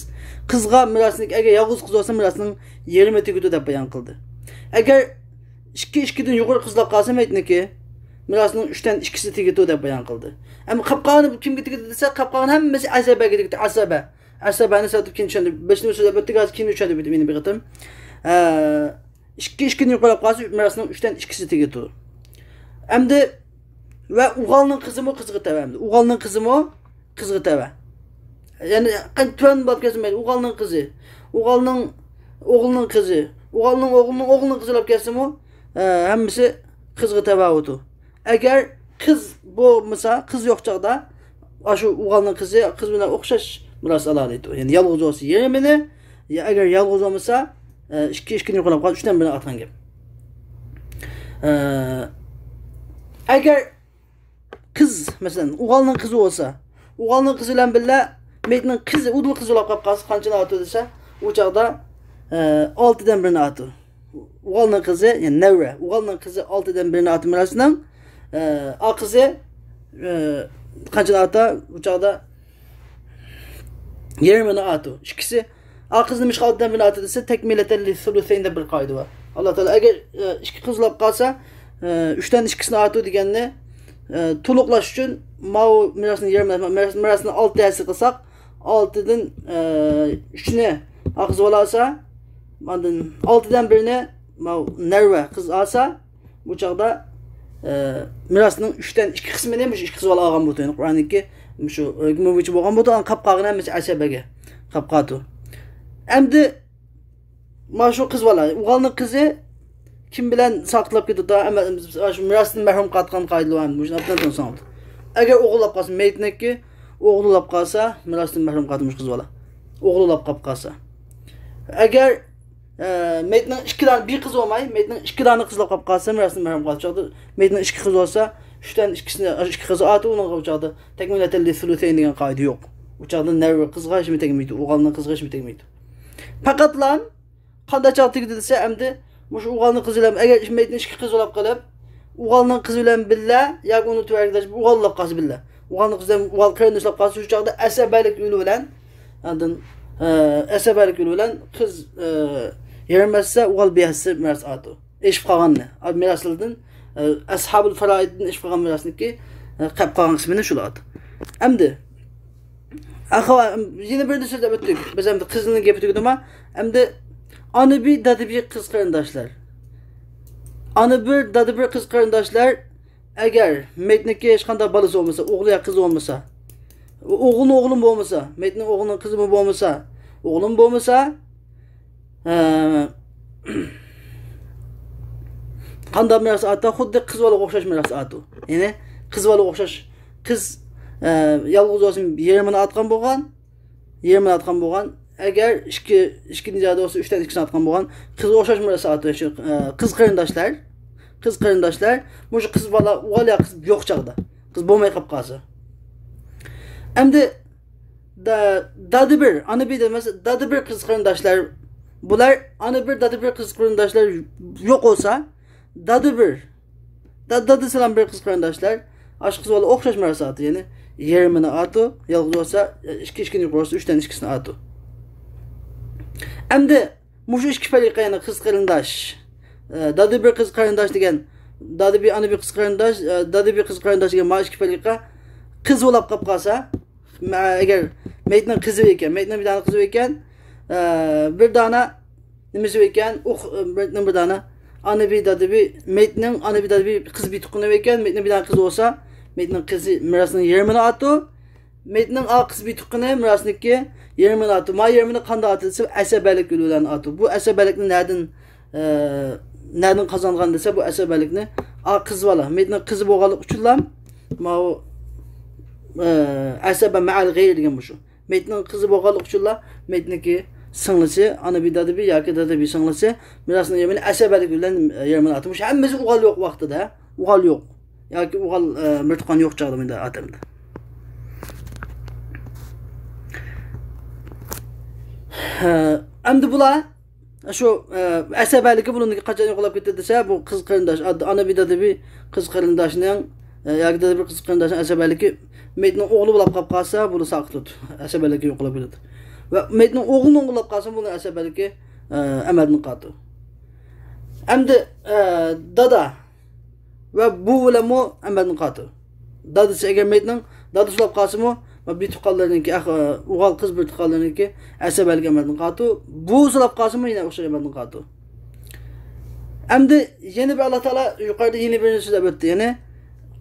قىزغا مىراسنىڭ، ئەگەر يالغۇز قىز بولسا، مىراسنىڭ يېرىمى تېگىدۇ دەپ بايان قىلدى. ئەگەر ئىككى، ئىككىدىن يۇقىرى قىزلاپ قالسا مەيتنىكى، مىراسنىڭ ئۈچتىن ئىككىسى تېگىدۇ دەپ بايان قىلدى. ئەمما قاپقالغىنى كىمگە تېگىدۇ دېسە، قاپقالغان ھەممىسى ئەسەبەگە تېگىدۇ، ئەسەبە. ئەسەبەنى سەۋەبتىن كېيىن چۈشەندۈرۈپ، بىرسىنى سۆزلەپ ئۆتتۇق، ھازىر كېيىن چۈشەندۈرۈپ ئۆتىمەن بىر قېتىم. ئە، ئىككى، ئىككىدىن يۇقىرىلاپ قالسا، مىراسنىڭ ئۈچتىن ئىككىسى تېگىدۇ. ئەمدى ۋە ئوغۇلنىڭ قىزىمۇ قىزغا تەۋە ئەمدى. ئوغۇلنىڭ قىزىمۇ قىزغا تەۋە. يەنى، قان-، تۆۋەن بولۇپ كەلسە مەيلى. ئوغۇلنىڭ قىزى، ئوغۇلنىڭ ئوغلىنىڭ قىزى، ئوغۇلنىڭ ئوغلىنىڭ ئوغلىنىڭ قىزى بولۇپ كەلسىمۇ، ئە، ھەممىسى قىزغا تەۋە بولىدۇ. ئەگەر قىز بولمىسا، قىز يوق چاغدا، ئاشۇ ئوغۇلنىڭ قىزى قىز بىلەن ئوخشاش مىراس ئالالايدۇ. يەنى يالغۇز بولسا يېرىمىنى، يا ئەگەر يالغۇز بولمىسا، ئە، ئىككى، ئىككىدىن يۇقىرىلاپ قالسا ئۈچتىن بىرىنى ئاتقان گەپ. ئە، ئەگەر قىز، مەسىلەن، ئوغۇلنىڭ قىزى بولسا، ئوغۇلنىڭ قىزى بىلەن بىللە مېيىتنىڭ قىزى، ئۇدۇل قىزى بولاپ قاپ قالسا، قانچىنى ئاتىدۇ دېسە، ئۇ چاغدا، ئە، ئالتىدىن بىرىنى ئاتىدۇ. ئوغۇلنىڭ قىزى، يەنى نەۋرە، ئوغۇلنىڭ قىزى ئالتىدىن بىرىنى ئاتىدۇ مىراسنىڭ. ئە، ئا قىزى، ئە، قانچىنى ئاتا؟ ئۇ چاغدا يېرىمىنى ئاتىدۇ. ئىككىسى، ئا قىزنى مىشقا ئالتىدىن بىرىنى ئاتىدۇ دېسە، تەكمىلەتەن لىسۇلۇسەين دەپ بىر قائىدە بار. ئاللا تائالا ئەگەر، ئە، ئىككى قىز بولاپ قالسا، ئە، ئۈچتىن ئىككىسىنى ئاتىدۇ دېگەننى، ئە، تولۇقلاش ئۈچۈن ماۋۇ مىراسنى يېرىم، مىراس، مىراسنى ئالتە ھەسسە قىلساق، ئالتىدىن، ئە، ئۈچنى ئا قىز بولالىسا، ئاندىن ئالتىدىن بىرىنى ماۋۇ نەۋرە قىز ئالسا، بۇ چاغدا، ئە، مىراسنىڭ ئۈچتىن ئىككى قىسمىنى مۇشۇ ئىككى قىز بالا ئالغان بولىدۇ. يەنى قۇرئاندىكى مۇشۇ ھۆكمى بويىچە بولغان بولىدۇ، ئاڭ قاپقالغىنى ھەممىسى ئەسەبەگە. قاپ قالىدۇ. ئەمدى مانا شۇ قىز بالا، ئوغۇلنىڭ قىزى كىم بىلەن ساقىتلاپ كېتىدۇ؟ ئەمما شۇ مىراستىن مەھرۇم قالىدىغان قائىدىلەر ھەم مۇشۇنى ئوبدان تونۇساڭلار. ئەگەر ئوغۇل بولۇپ قالسا، مېيىتنىڭكى ئوغلى بولۇپ قالسا، مىراستىن مەھرۇم قالىدۇ مۇشۇ قىز بالا. ئوغلى بولۇپ قالسا. ئەگەر ئە، مېيىتنىڭ ئىككى دانە، بىر قىز بولماي، مېيىتنىڭ ئىككى دانە قىزى بولۇپ قالسا، مىراستىن مەھرۇم قالىدۇ. چاغدا مېيىتنىڭ ئىككى قىزى بولسا، ئۈچتىن ئىككىسىنى، ئىككى قىزى ئاتىدۇ، ئۇنىڭغا ئۇ چاغدا تەكمىلەتەللى سۇلۇسەين دېگەن قائىدە يوق. ئۇ چاغدا نەۋە قىزغا ھېچنېمە تەگمەيدۇ، ئوغۇلنىڭ قىزىغا ھېچنېمە تەگمەيدۇ. پەقەتلا قانداق چاغدا تېگىدۇ دېسە، ئەمدى مۇشۇ ئوغۇلنىڭ قىزى بىلەن، ئەگەر مېيىتنىڭ ئىككى قىزى بولۇپ قېلىپ، ئوغۇلنىڭ قىزى بىلەن بىللە ياكى ئۇنىڭ تۆۋەندىكى ئوغۇل بولۇپ قالسا بىللە، ئوغۇلنىڭ قىزى بىلەن ئوغۇل قېرىنداش بولۇپ قالسا، شۇ چاغدا ئەسەبەلىك يولى بىلەن، ئاندىن، ئە، ئەسەبەلىك يولى بىلەن قىز، ئە، يېرىم ھەسسە، ئوغۇل بىر ھەسسە مىراس ئاتىدۇ. ئېشىپ قالغاننى، مىراسلىرىدىن، ئە، ئەسھابۇل فارائىدتىن ئېشىپ قالغان مىراسنىڭكى، ئە، قېلىپ قالغان قىسمىنى شۇلار ئاتىدۇ. ئەمدى ئاخا، يەنە بىر نەرسە دەپ ئۆتتۇق. بىز ئەمدى قىزنىڭ گېپى تۈگىدىما؟ ئەمدى ئانا بىر، دادا بىر قىز قېرىنداشلار. ئانا بىر، دادا بىر قىز قېرىنداشلار، ئەگەر مېيىتنىڭكى ھېچقانداق بالىسى بولمىسا، ئوغلى يا قىزى بولمىسا، ئوغلىنىڭ ئوغلىمۇ بولمىسا، مېيىتنىڭ ئوغلىنىڭ قىزىمۇ بولمىسا، ئوغلىمۇ بولمىسا، ئە، قانداق مىراس ئاتىدۇ؟ خۇددى قىز بالىغا ئوخشاش مىراس ئاتىدۇ. يەنى قىز بالىغا ئوخشاش. قىز، ئە، يالغۇز بولسا يېرىمىنى ئاتقان بولغان، يېرىمىنى ئاتقان بولغان. ئەگەر ئىككى، ئىككىنچى جايدا بولسا ئۈچتىن ئىككىسىنى ئاتقان بولغان. قىزغا ئوخشاش مىراس ئاتىدۇ. شۇ، ئە، قىز قېرىنداشلار، قىز قېرىنداشلار، مۇشۇ قىز بالا، ئوغۇل يا قىز يوق چاغدا، قىز بولماي قاپ قالسا. ئەمدى دا-، دادا بىر، ئانا بىر دېمەس، دادا بىر قىز قېرىنداشلار. بۇلار ئانا بىر، دادا بىر قىز قېرىنداشلار يوق بولسا، دادا بىر، دا-، دادىسى بىلەن بىر قىز قېرىنداشلار، ئاشۇ قىز بالا ئوخشاش مىراس ئاتىدۇ. يەنى يېرىمىنى ئاتىدۇ، يالغۇز بولسا، ئىككى، ئىككىنى يۇقىرى بولسا، ئۈچتىن ئىككىسىنى ئاتىدۇ. ئەمدى مۇشۇ ئىككى پەرىقە، يەنى قىز قېرىنداش، ئە، دادا بىر قىز قېرىنداش دېگەن، دادا بىر، ئانا بىر قىز قېرىنداش، ئە، دادا بىر قىز قېرىنداش دېگەن مانا ئىككى پەرىقە قىز بولاپ قاپ قالسا، مە-، ئەگەر مېيىتنىڭ قىزى ئىكەن، مېيىتنىڭ بىر دانە قىزى ئىكەن، ئە، بىر دانە نېمىسى ئىكەن، ئۇخ-، مېيىتنىڭ بىر دانە ئانا بىر، دادا بىر، مېيىتنىڭ ئانا بىر، دادا بىر قىز بىر تۇغقىنى ئىكەن، مېيىتنىڭ بىر دانە قىزى بولسا، مېيىتنىڭ قىزى مىراسنىڭ يېرىمىنى ئاتىدۇ. مېيىتنىڭ ئا قىز بىر تۇغقىنى مىراسنىڭكى يېرىمىنى ئاتىدۇ. ما يېرىمىنى قانداق ئاتىدۇ دېسە، ئەسەبەلىك يولى بىلەن ئاتىدۇ. بۇ ئەسەبەلىكنى نەدىن، ئە، نەدىن قازانغان دېسە، بۇ ئەسەبەلىكنى ئا قىز بالا، مېيىتنىڭ قىزى بولغانلىقى ئۈچۈنلا، ماۋۇ، ئە، ئەسەبە مەئەل غەير دېگەن بۇ شۇ. مېيىتنىڭ قىزى بولغانلىقى ئۈچۈنلا، مېيىتنىڭكى سىڭلىسى، ئانا بىر دادا بىر ياكى دادا بىر سىڭلىسى، مىراسنىڭ يېرىمىنى ئەسەبەلىك بىلەن، ئە، يېرىمىنى ئاتىدۇ. مۇشۇ ھەممىسى ئوغۇل يوق ۋاقتىدا، ئوغۇل يوق. ياكى ئوغۇل، ئە، بىر تۇغقان يوق چاغدا مۇنداق ئاتىدۇ. ئە، ئەمدى بۇلار شۇ، ئە، ئەسەبەلىكى بۇلىنىڭكى قاچان يوقاپ كېتىدۇ دېسە، بۇ قىز قېرىنداش، ئانا بىر دادا بىر قىز قېرىنداشنىڭ، ئە، ياكى دادا بىر قىز قېرىنداشنىڭ ئەسەبەلىكى مېيىتنىڭ ئوغلى بولاپ قاپ قالسا، بۇنى ساقىتىدۇ. ئەسەبەلىكى يوقاپ كېتىدۇ. ۋە مېيىتنىڭ ئوغلىنىڭ ئوغلى بولاپ قالسا، بۇنىڭ ئەسەبەلىكى، ئە، ئەمەلدىن قالىدۇ. ئەمدى، ئە، دادا ۋە بۇ بىلەنمۇ ئەمەلدىن قالىدۇ. دادىسى، ئەگەر مېيىتنىڭ دادىسى بولاپ قالسىمۇ، بىر تۇغقانلىرىنىڭكى، ئە، ئوغۇل قىز بىر تۇغقانلىرىنىڭكى ئەسەبەلىك ئەمەلدىن قالىدۇ. بۇ بولاپ قالسىمۇ يەنە ئوخشاش ئەمەلدىن قالىدۇ. ئەمدى يەنە بىر ئاللا تائالا يۇقىرىدا يەنە بىر سۆزلەپ ئۆتتى. يەنى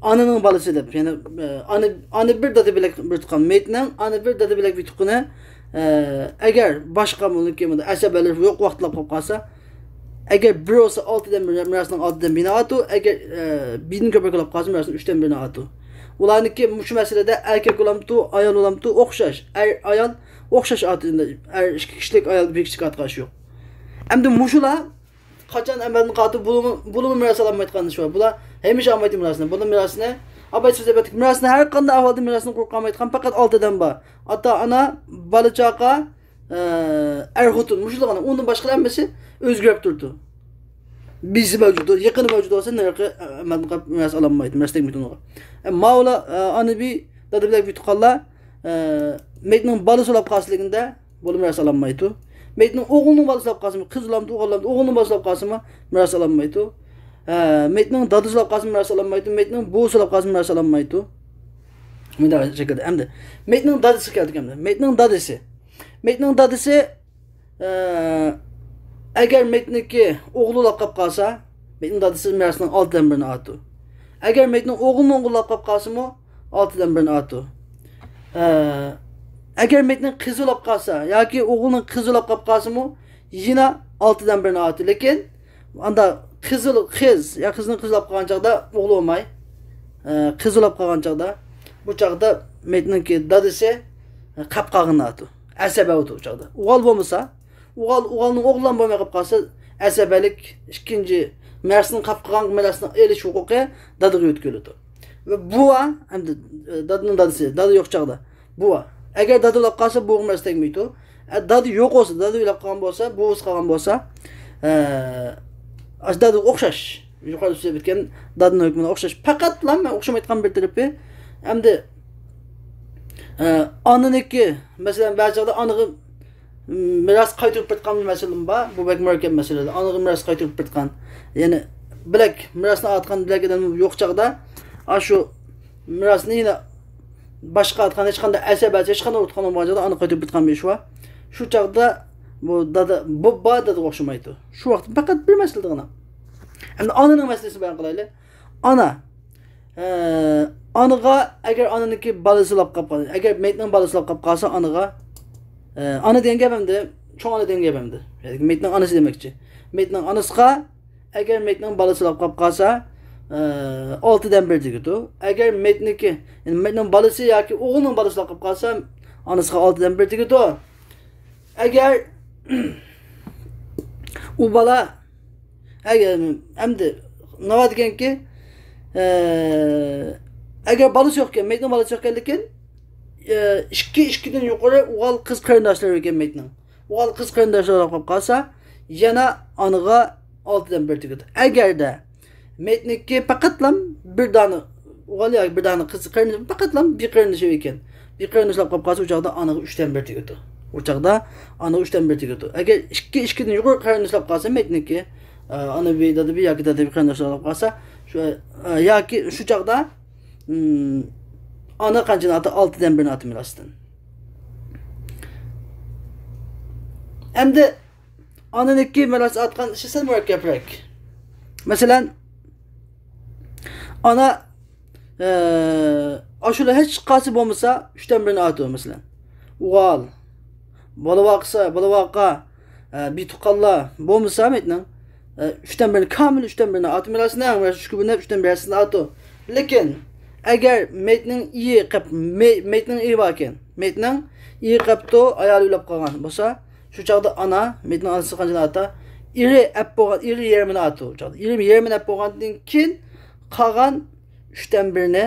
ئانىنىڭ بالىسى دەپ. يەنى، ئە، ئانا، ئانا بىر دادا بۆلەك بىر تۇغقان. مېيىتنىڭ ئانا بىر دادا بۆلەك بىر تۇغقىنى، ئە، ئەگەر باشقا بۇنىڭكى ئەسەبەلىرى يوق ۋاقىتلاپ قالىپ قالسا، ئەگەر بىر بولسا ئالتىدىن بىر، مىراسنىڭ ئالتىدىن بىرىنى ئاتىدۇ، ئەگەر، ئە، بىردىن كۆپرەك بولاپ قالسا، مىراسنىڭ ئۈچتىن بىرىنى ئاتىدۇ. ئۇلارنىڭكى مۇشۇ مەسىلىدە ئەركەك بولامتۇ، ئايال بولامتۇ، ئوخشاش. ئەر، ئايال ئوخشاش ئاتىدۇ. ئەر ئىككى كىشىلىك، ئايال بىر كىشىلىك ئاتىغان ئىش يوق. ئەمدى مۇشۇلار قاچان ئەمەلدىن قالىدۇ، بۇلىمۇ، بۇلىمۇ مىراس ئالالمايدىغان ئىش بار. بۇلار ھەمىشە ئالمايدۇ مىراسنى. بۇلار مىراسنى، ئاپاي سۆزلەپ ئۆتتۇق. مىراسنى ھەر قانداق ئەھۋالدا مىراسنى قۇرۇق قالمايدىغان پەقەت ئالتە ئادەم بار. ئاتا، ئانا، بالا چاقا، ئە، ئەر خوتۇن، مۇشۇلارغىنا، ئۇندىن باشقىلار ھەممىسى ئۆزگىرىپ تۇرىدۇ. بىرسى مەۋجۇت، يېقىنى مەۋجۇت بولسا، نېرىقى، ئە، مەن قاپ-، مەس ئالالمايدۇ، مەس تەگمەيدۇ ئۇنىڭغا. ئە، ماۋۇلار، ئە، ئانا بىر، دادا بۆلەك بىر تۇغقانلار، ئە، مېيىتنىڭ بالىسى بولاپ قالسىلىكىندە، بۇلار مىراس ئالالمايدۇ. مېيىتنىڭ ئوغلىنىڭ بالىسى بولاپ قالسىمۇ، قىز بولامتۇ، ئوغۇل بولامتۇ، ئوغلىنىڭ بالىسى بولاپ قالسىمۇ، مىراس ئالالمايدۇ. ئە، مېيىتنىڭ دادىسى بولاپ قالسىمۇ، مىراس ئالالمايدۇ. مېيىتنىڭ بوۋىسى بولاپ قالسىمۇ، مىراس ئالالمايدۇ. مۇنداق شەكىلدە. ئەمدى مېيىتنىڭ دادىسىغا كەلدۇق ئەمدى. مېيىتنىڭ دادىسى. مېيىتنىڭ دادىسى، ئە، ئەگەر مېيىتنىڭكى ئوغلى بولاپ قاپ قالسا، مېيىتنىڭ دادىسى مىراسنىڭ ئالتىدىن بىرىنى ئاتىدۇ. ئەگەر مېيىتنىڭ ئوغلىنىڭ ئوغلى بولاپ قاپ قالسىمۇ، ئالتىدىن بىرىنى ئاتىدۇ. ئە، ئەگەر مېيىتنىڭ قىزى ئۆلۈپ قالسا ياكى ئوغلىنىڭ قىزى ئۆلۈپ قاپ قالسىمۇ، يەنە ئالتىدىن بىرنى ئاتىدۇ. لېكىن ئاندا قىزى، قىز يا قىزنىڭ قىزى ئۆلۈپ قالغان چاغدا، ئوغلى بولماي، ئە، قىز ئۆلۈپ قالغان چاغدا، بۇ چاغدا مېيىتنىڭكى دادىسى، ئە، قاپ قالغىنىنى ئاتىدۇ. ئەسەبە ئاتىدۇ ئۇ چاغدا. ئوغۇل بولمىسا، ئوغۇل، ئوغۇلنىڭ ئوغلى بولماي قاپ قالسا، ئەسەبەلىك ئىككىنچى مىراسنىڭ، قاپ قالغان مىراسنىڭ ئېلىش ھوقۇقى دادىغا يۆتكىلىدۇ. ۋە بوۋا، ئەمدى، ئە، دادىنىڭ دادىسى، دادا يوق چاغدا، بوۋا. ئەگەر دادا ئۆلۈپ قالسا، بوۋىغا مىراس تەگمەيدۇ. ئە، دادا يوق بولسا، دادا ئۆلۈپ قالغان بولسا، بوۋىسى قالغان بولسا، ئە، ئاشۇ دادىغا ئوخشاش. يۇقىرىدا سۆزلەپ ئۆتكەن دادىنىڭ ھۆكمىگە ئوخشاش. پەقەتلا مەن ئوخشىمايدىغان بىر تەرىپى، ئەمدى، ئە، ئانىنىڭكى، مەسىلەن، بەزى چاغدا ئانىغا مىراس قايتۇرۇپ بېرىدىغان بىر مەسىلىمۇ بار. بۇ بەك مۇرەككەپ مەسىلە. ئانىغا مىراس قايتۇرۇپ بېرىدىغان، يەنى بىلەك مىراسنى ئاتىدىغان بىلەك ئادەم يوق چاغدا، ئاشۇ مىراسنى يەنە باشقا ئاتىغان، ھېچقانداق ئەسەب، ھېچقانداق ئۇرۇتقان بولمىغان چاغدا ئانا قايتۇرۇپ بېرىدىغان بىر ئىش بار. شۇ چاغدا بۇ دادا، بوۋا دادىغا ئوخشىمايدۇ. شۇ ۋاقىت پەقەت بىر مەسىلە دېگىنە. ئەمدى ئانىنىڭ مەسىلىسىنى بايان قىلايلى. ئانا، ئە، ئانىغا، ئەگەر ئانىنىڭكى بالىسى ئۆلۈپ قاپ قالسا، ئەگەر مېيىتنىڭ بالىسى ئۆلۈپ قاپ قالسا ئانىغا، ئە، ئانا دېگەن گەپ ئەمدى، چوڭ ئانا دېگەن گەپ ئەمدى. يەنى مېيىتنىڭ ئانىسى دېمەكچى. مېيىتنىڭ ئانىسىغا، ئەگەر مېيىتنىڭ بالىسى ئۆلۈپ قاپ قالسا، ئە، ئالتىدىن بىر تېگىدۇ. ئەگەر مېيىتنىڭكى، يەنى مېيىتنىڭ بالىسى ياكى ئوغلىنىڭ بالىسى ئۆلۈپ قاپ قالسا، ئانىسىغا ئالتىدىن بىر تېگىدۇ. ئەگەر ئۇ بالا، ئەگەر، ئەمدى ناۋا دېگەنكى، ئە، ئەگەر بالىسى يوقكەن، مېيىتنىڭ بالىسى يوقكەن، لېكىن، ئە، ئىككى، ئىككىدىن يۇقىرى ئوغۇل قىز قېرىنداشلىرى ئىكەن مېيىتنىڭ. ئوغۇل قىز قېرىنداشلىرى قاپ قالسا، يەنە ئانىغا ئالتىدىن بىر تېگىدۇ. ئەگەردە مېيىتنىڭكى پەقەتلا بىر دانە ئوغۇل ياكى بىر دانە قىز قېرىندىشى، پەقەتلا بىر قېرىندىشى ئىكەن. بىر قېرىندىشى قاپ قالسا، ئۇ چاغدا ئانىغا ئۈچتىن بىر تېگىدۇ. ئۇ چاغدا ئانىغا ئۈچتىن بىر تېگىدۇ. ئەگەر ئىككى، ئىككىدىن يۇقىرى قېرىندىشى قاپ قالسا، مېيىتنىڭكى، ئە، ئانا بىر، دادا بىر ياكى دادا بىر قېرىنداشى قاپ قالسا، شۇ، ئە، ياكى شۇ چاغدا، ئىم، ئانا قانچىنى ئاتا؟ ئالتىدىن بىرنى ئاتا مىراستىن. ئەمدى ئانىنىڭكى مىراس ئاتىدىغان ئىشى سەل مۇرەككەپرەك. مەسىلەن، ئانا، ئە، ئاشۇلا ھېچقايسى بولمىسا، ئۈچتىن بىرنى ئاتىدۇ، مەسىلەن. ئوغۇل، بالا-ۋاقىسى، بالا-ۋاقا، ئە، بىر تۇغقانلار بولمىسا مېيىتنىڭ، ئە، ئۈچتىن بىرنى، كامىل ئۈچتىن بىرنى ئاتا مىراسىنى، ھەم مىراس ئۈچكە بۆلۈنۈپ، ئۈچتىن بىر ھەسسىسىنى ئاتىدۇ. لېكىن، ئەگەر مېيىتنىڭ ئېرى قېپ-، مېي-، مېيىتنىڭ ئېرى باركەن، مېيىتنىڭ ئېرى قېپتۇ، ئايالى ئۆلۈپ قالغان بولسا، شۇ چاغدا ئانا، مېيىتنىڭ ئانىسى قانچىنى ئاتا؟ ئېرى ئەپ بولغان، ئېرى يېرىمىنى ئاتىدۇ. شۇ چاغدا ئېرى يېرىمىنى ئەپ بولغاندىن كېيىن قالغان ئۈچتىن بىرنى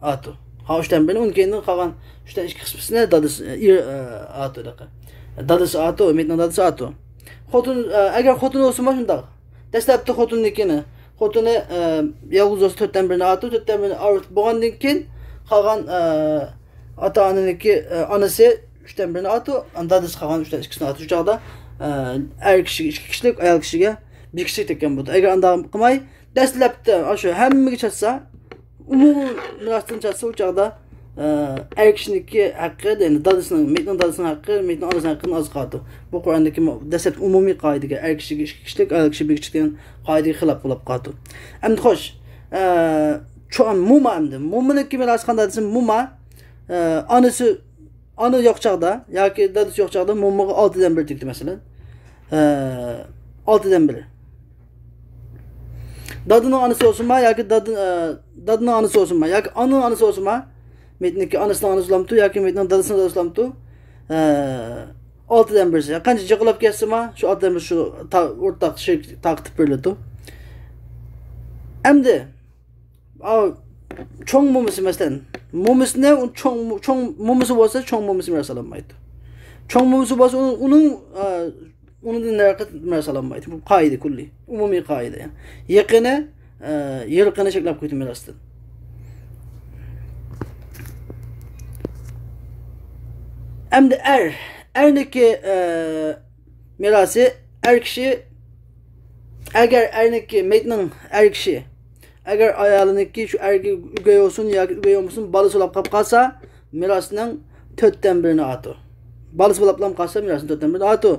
ئاتىدۇ. ھا، ئۈچتىن بىرنى، ئۇنىڭ كېيىن قالغان ئۈچتىن ئىككى قىسمىسىنى دادىسى، ئېرى، ئە، ئاتىدۇ. دادىسى ئاتىدۇ، مېيىتنىڭ دادىسى ئاتىدۇ. خوتۇن، ئە، ئەگەر خوتۇن بولسىمۇ شۇنداق. دەسلەپتە خوتۇننىڭكىنى، خوتۇنى، ئە، يالغۇز بولسا تۆتتىن بىرنى ئاتىدۇ، تۆتتىن بىرنى ئايرىپ بولغاندىن كېيىن قالغان، ئە، ئاتا-ئانىنىڭكى، ئە، ئانىسى ئۈچتىن بىرنى ئاتىدۇ، دادىسى قالغان ئۈچتىن ئىككىسىنى ئاتىدۇ. شۇ چاغدا، ئە، ئەر كىشىگە ئىككى كىشىلىك، ئايال كىشىگە بىر كىشىلىك تەككەن بولىدۇ. ئەگەر ئانداق قىلماي، دەسلەپتە ئاشۇ ھەممىگە چاتسا، ئومۇمىي مىراستىن چاتسا، ئۇ چاغدا، ئە، ئەر كىشىنىڭكى ھەققى، يەنى دادىسىنىڭ، مېيىتنىڭ دادىسىنىڭ ھەققى، مېيىتنىڭ ئانىسىنىڭ ھەققىدىن ئاز قالىدۇ. بۇ قۇرئاندىكى مۇ-، دەسلەپتە ئومۇمىي قائىدىگە، ئەر كىشىگە ئىككى كىشىلىك، ئايال كىشىگە بىر كىشىلىك دېگەن قائىدىگە خىلاپ بولۇپ قالىدۇ. ئەمدى خوش، ئە، چوڭ موما ئەمدى. مومىنىڭكى مىراسى قانداق دېسە، موما، ئە، ئانىسى، ئانا يوق چاغدا ياكى دادىسى يوق چاغدا مومىغا ئالتىدىن بىر تېگىدۇ، مەسىلەن. ئە، ئالتىدىن بىر. دادىنىڭ ئانىسى بولسۇنما ياكى دادىن-، ئە، دادىنىڭ ئانىسى بولسۇنما ياكى ئانىنىڭ ئانىسى بولسۇنما، مېيىتنىڭكى ئانىسىنىڭ ئانىسى بولامتۇ ياكى مېيىتنىڭ دادىسىنىڭ دادىسى بولامتۇ، ئە، ئالتىدىن بىرسى. قانچە جىقلاپ كەتسىما، شۇ ئالتىدىن بىر شۇ تا-، ئورتاق شېرىك تارقىتىپ بېرىلىدۇ. ئەمدى، ئاۋۇ چوڭ مومىسى، مەسىلەن، مومىسىنى، ئۇ چوڭ، چوڭ مومىسى بولسا، چوڭ مومىسى مىراس ئالالمايدۇ. چوڭ مومىسى بولسا، ئۇنىڭ، ئۇنىڭ، ئە، ئۇنىڭدىن نېرىقى مىراس ئالالمايدۇ. بۇ قائىدە كۈللى، ئومۇمىي قائىدە. يېقىنى، ئە، يىراقىنى چەكلەپ قويدى مىراستىن. ئەمدى ئەر، ئەرنىكى، ئە، مىراسى، ئەر كىشى، ئەگەر ئەرنىكى، مېيىتنىڭ ئەر كىشى، ئەگەر ئايالىنىڭكى شۇ ئەرگە ئۆگەي بولسۇن ياكى ئۆگەي بولمىسۇن، بالىسى بولاپ قاپ قالسا، مىراسنىڭ تۆتتىن بىرىنى ئاتىدۇ. بالىسى بولاپلا قالسا، مىراسنىڭ تۆتتىن بىرىنى ئاتىدۇ.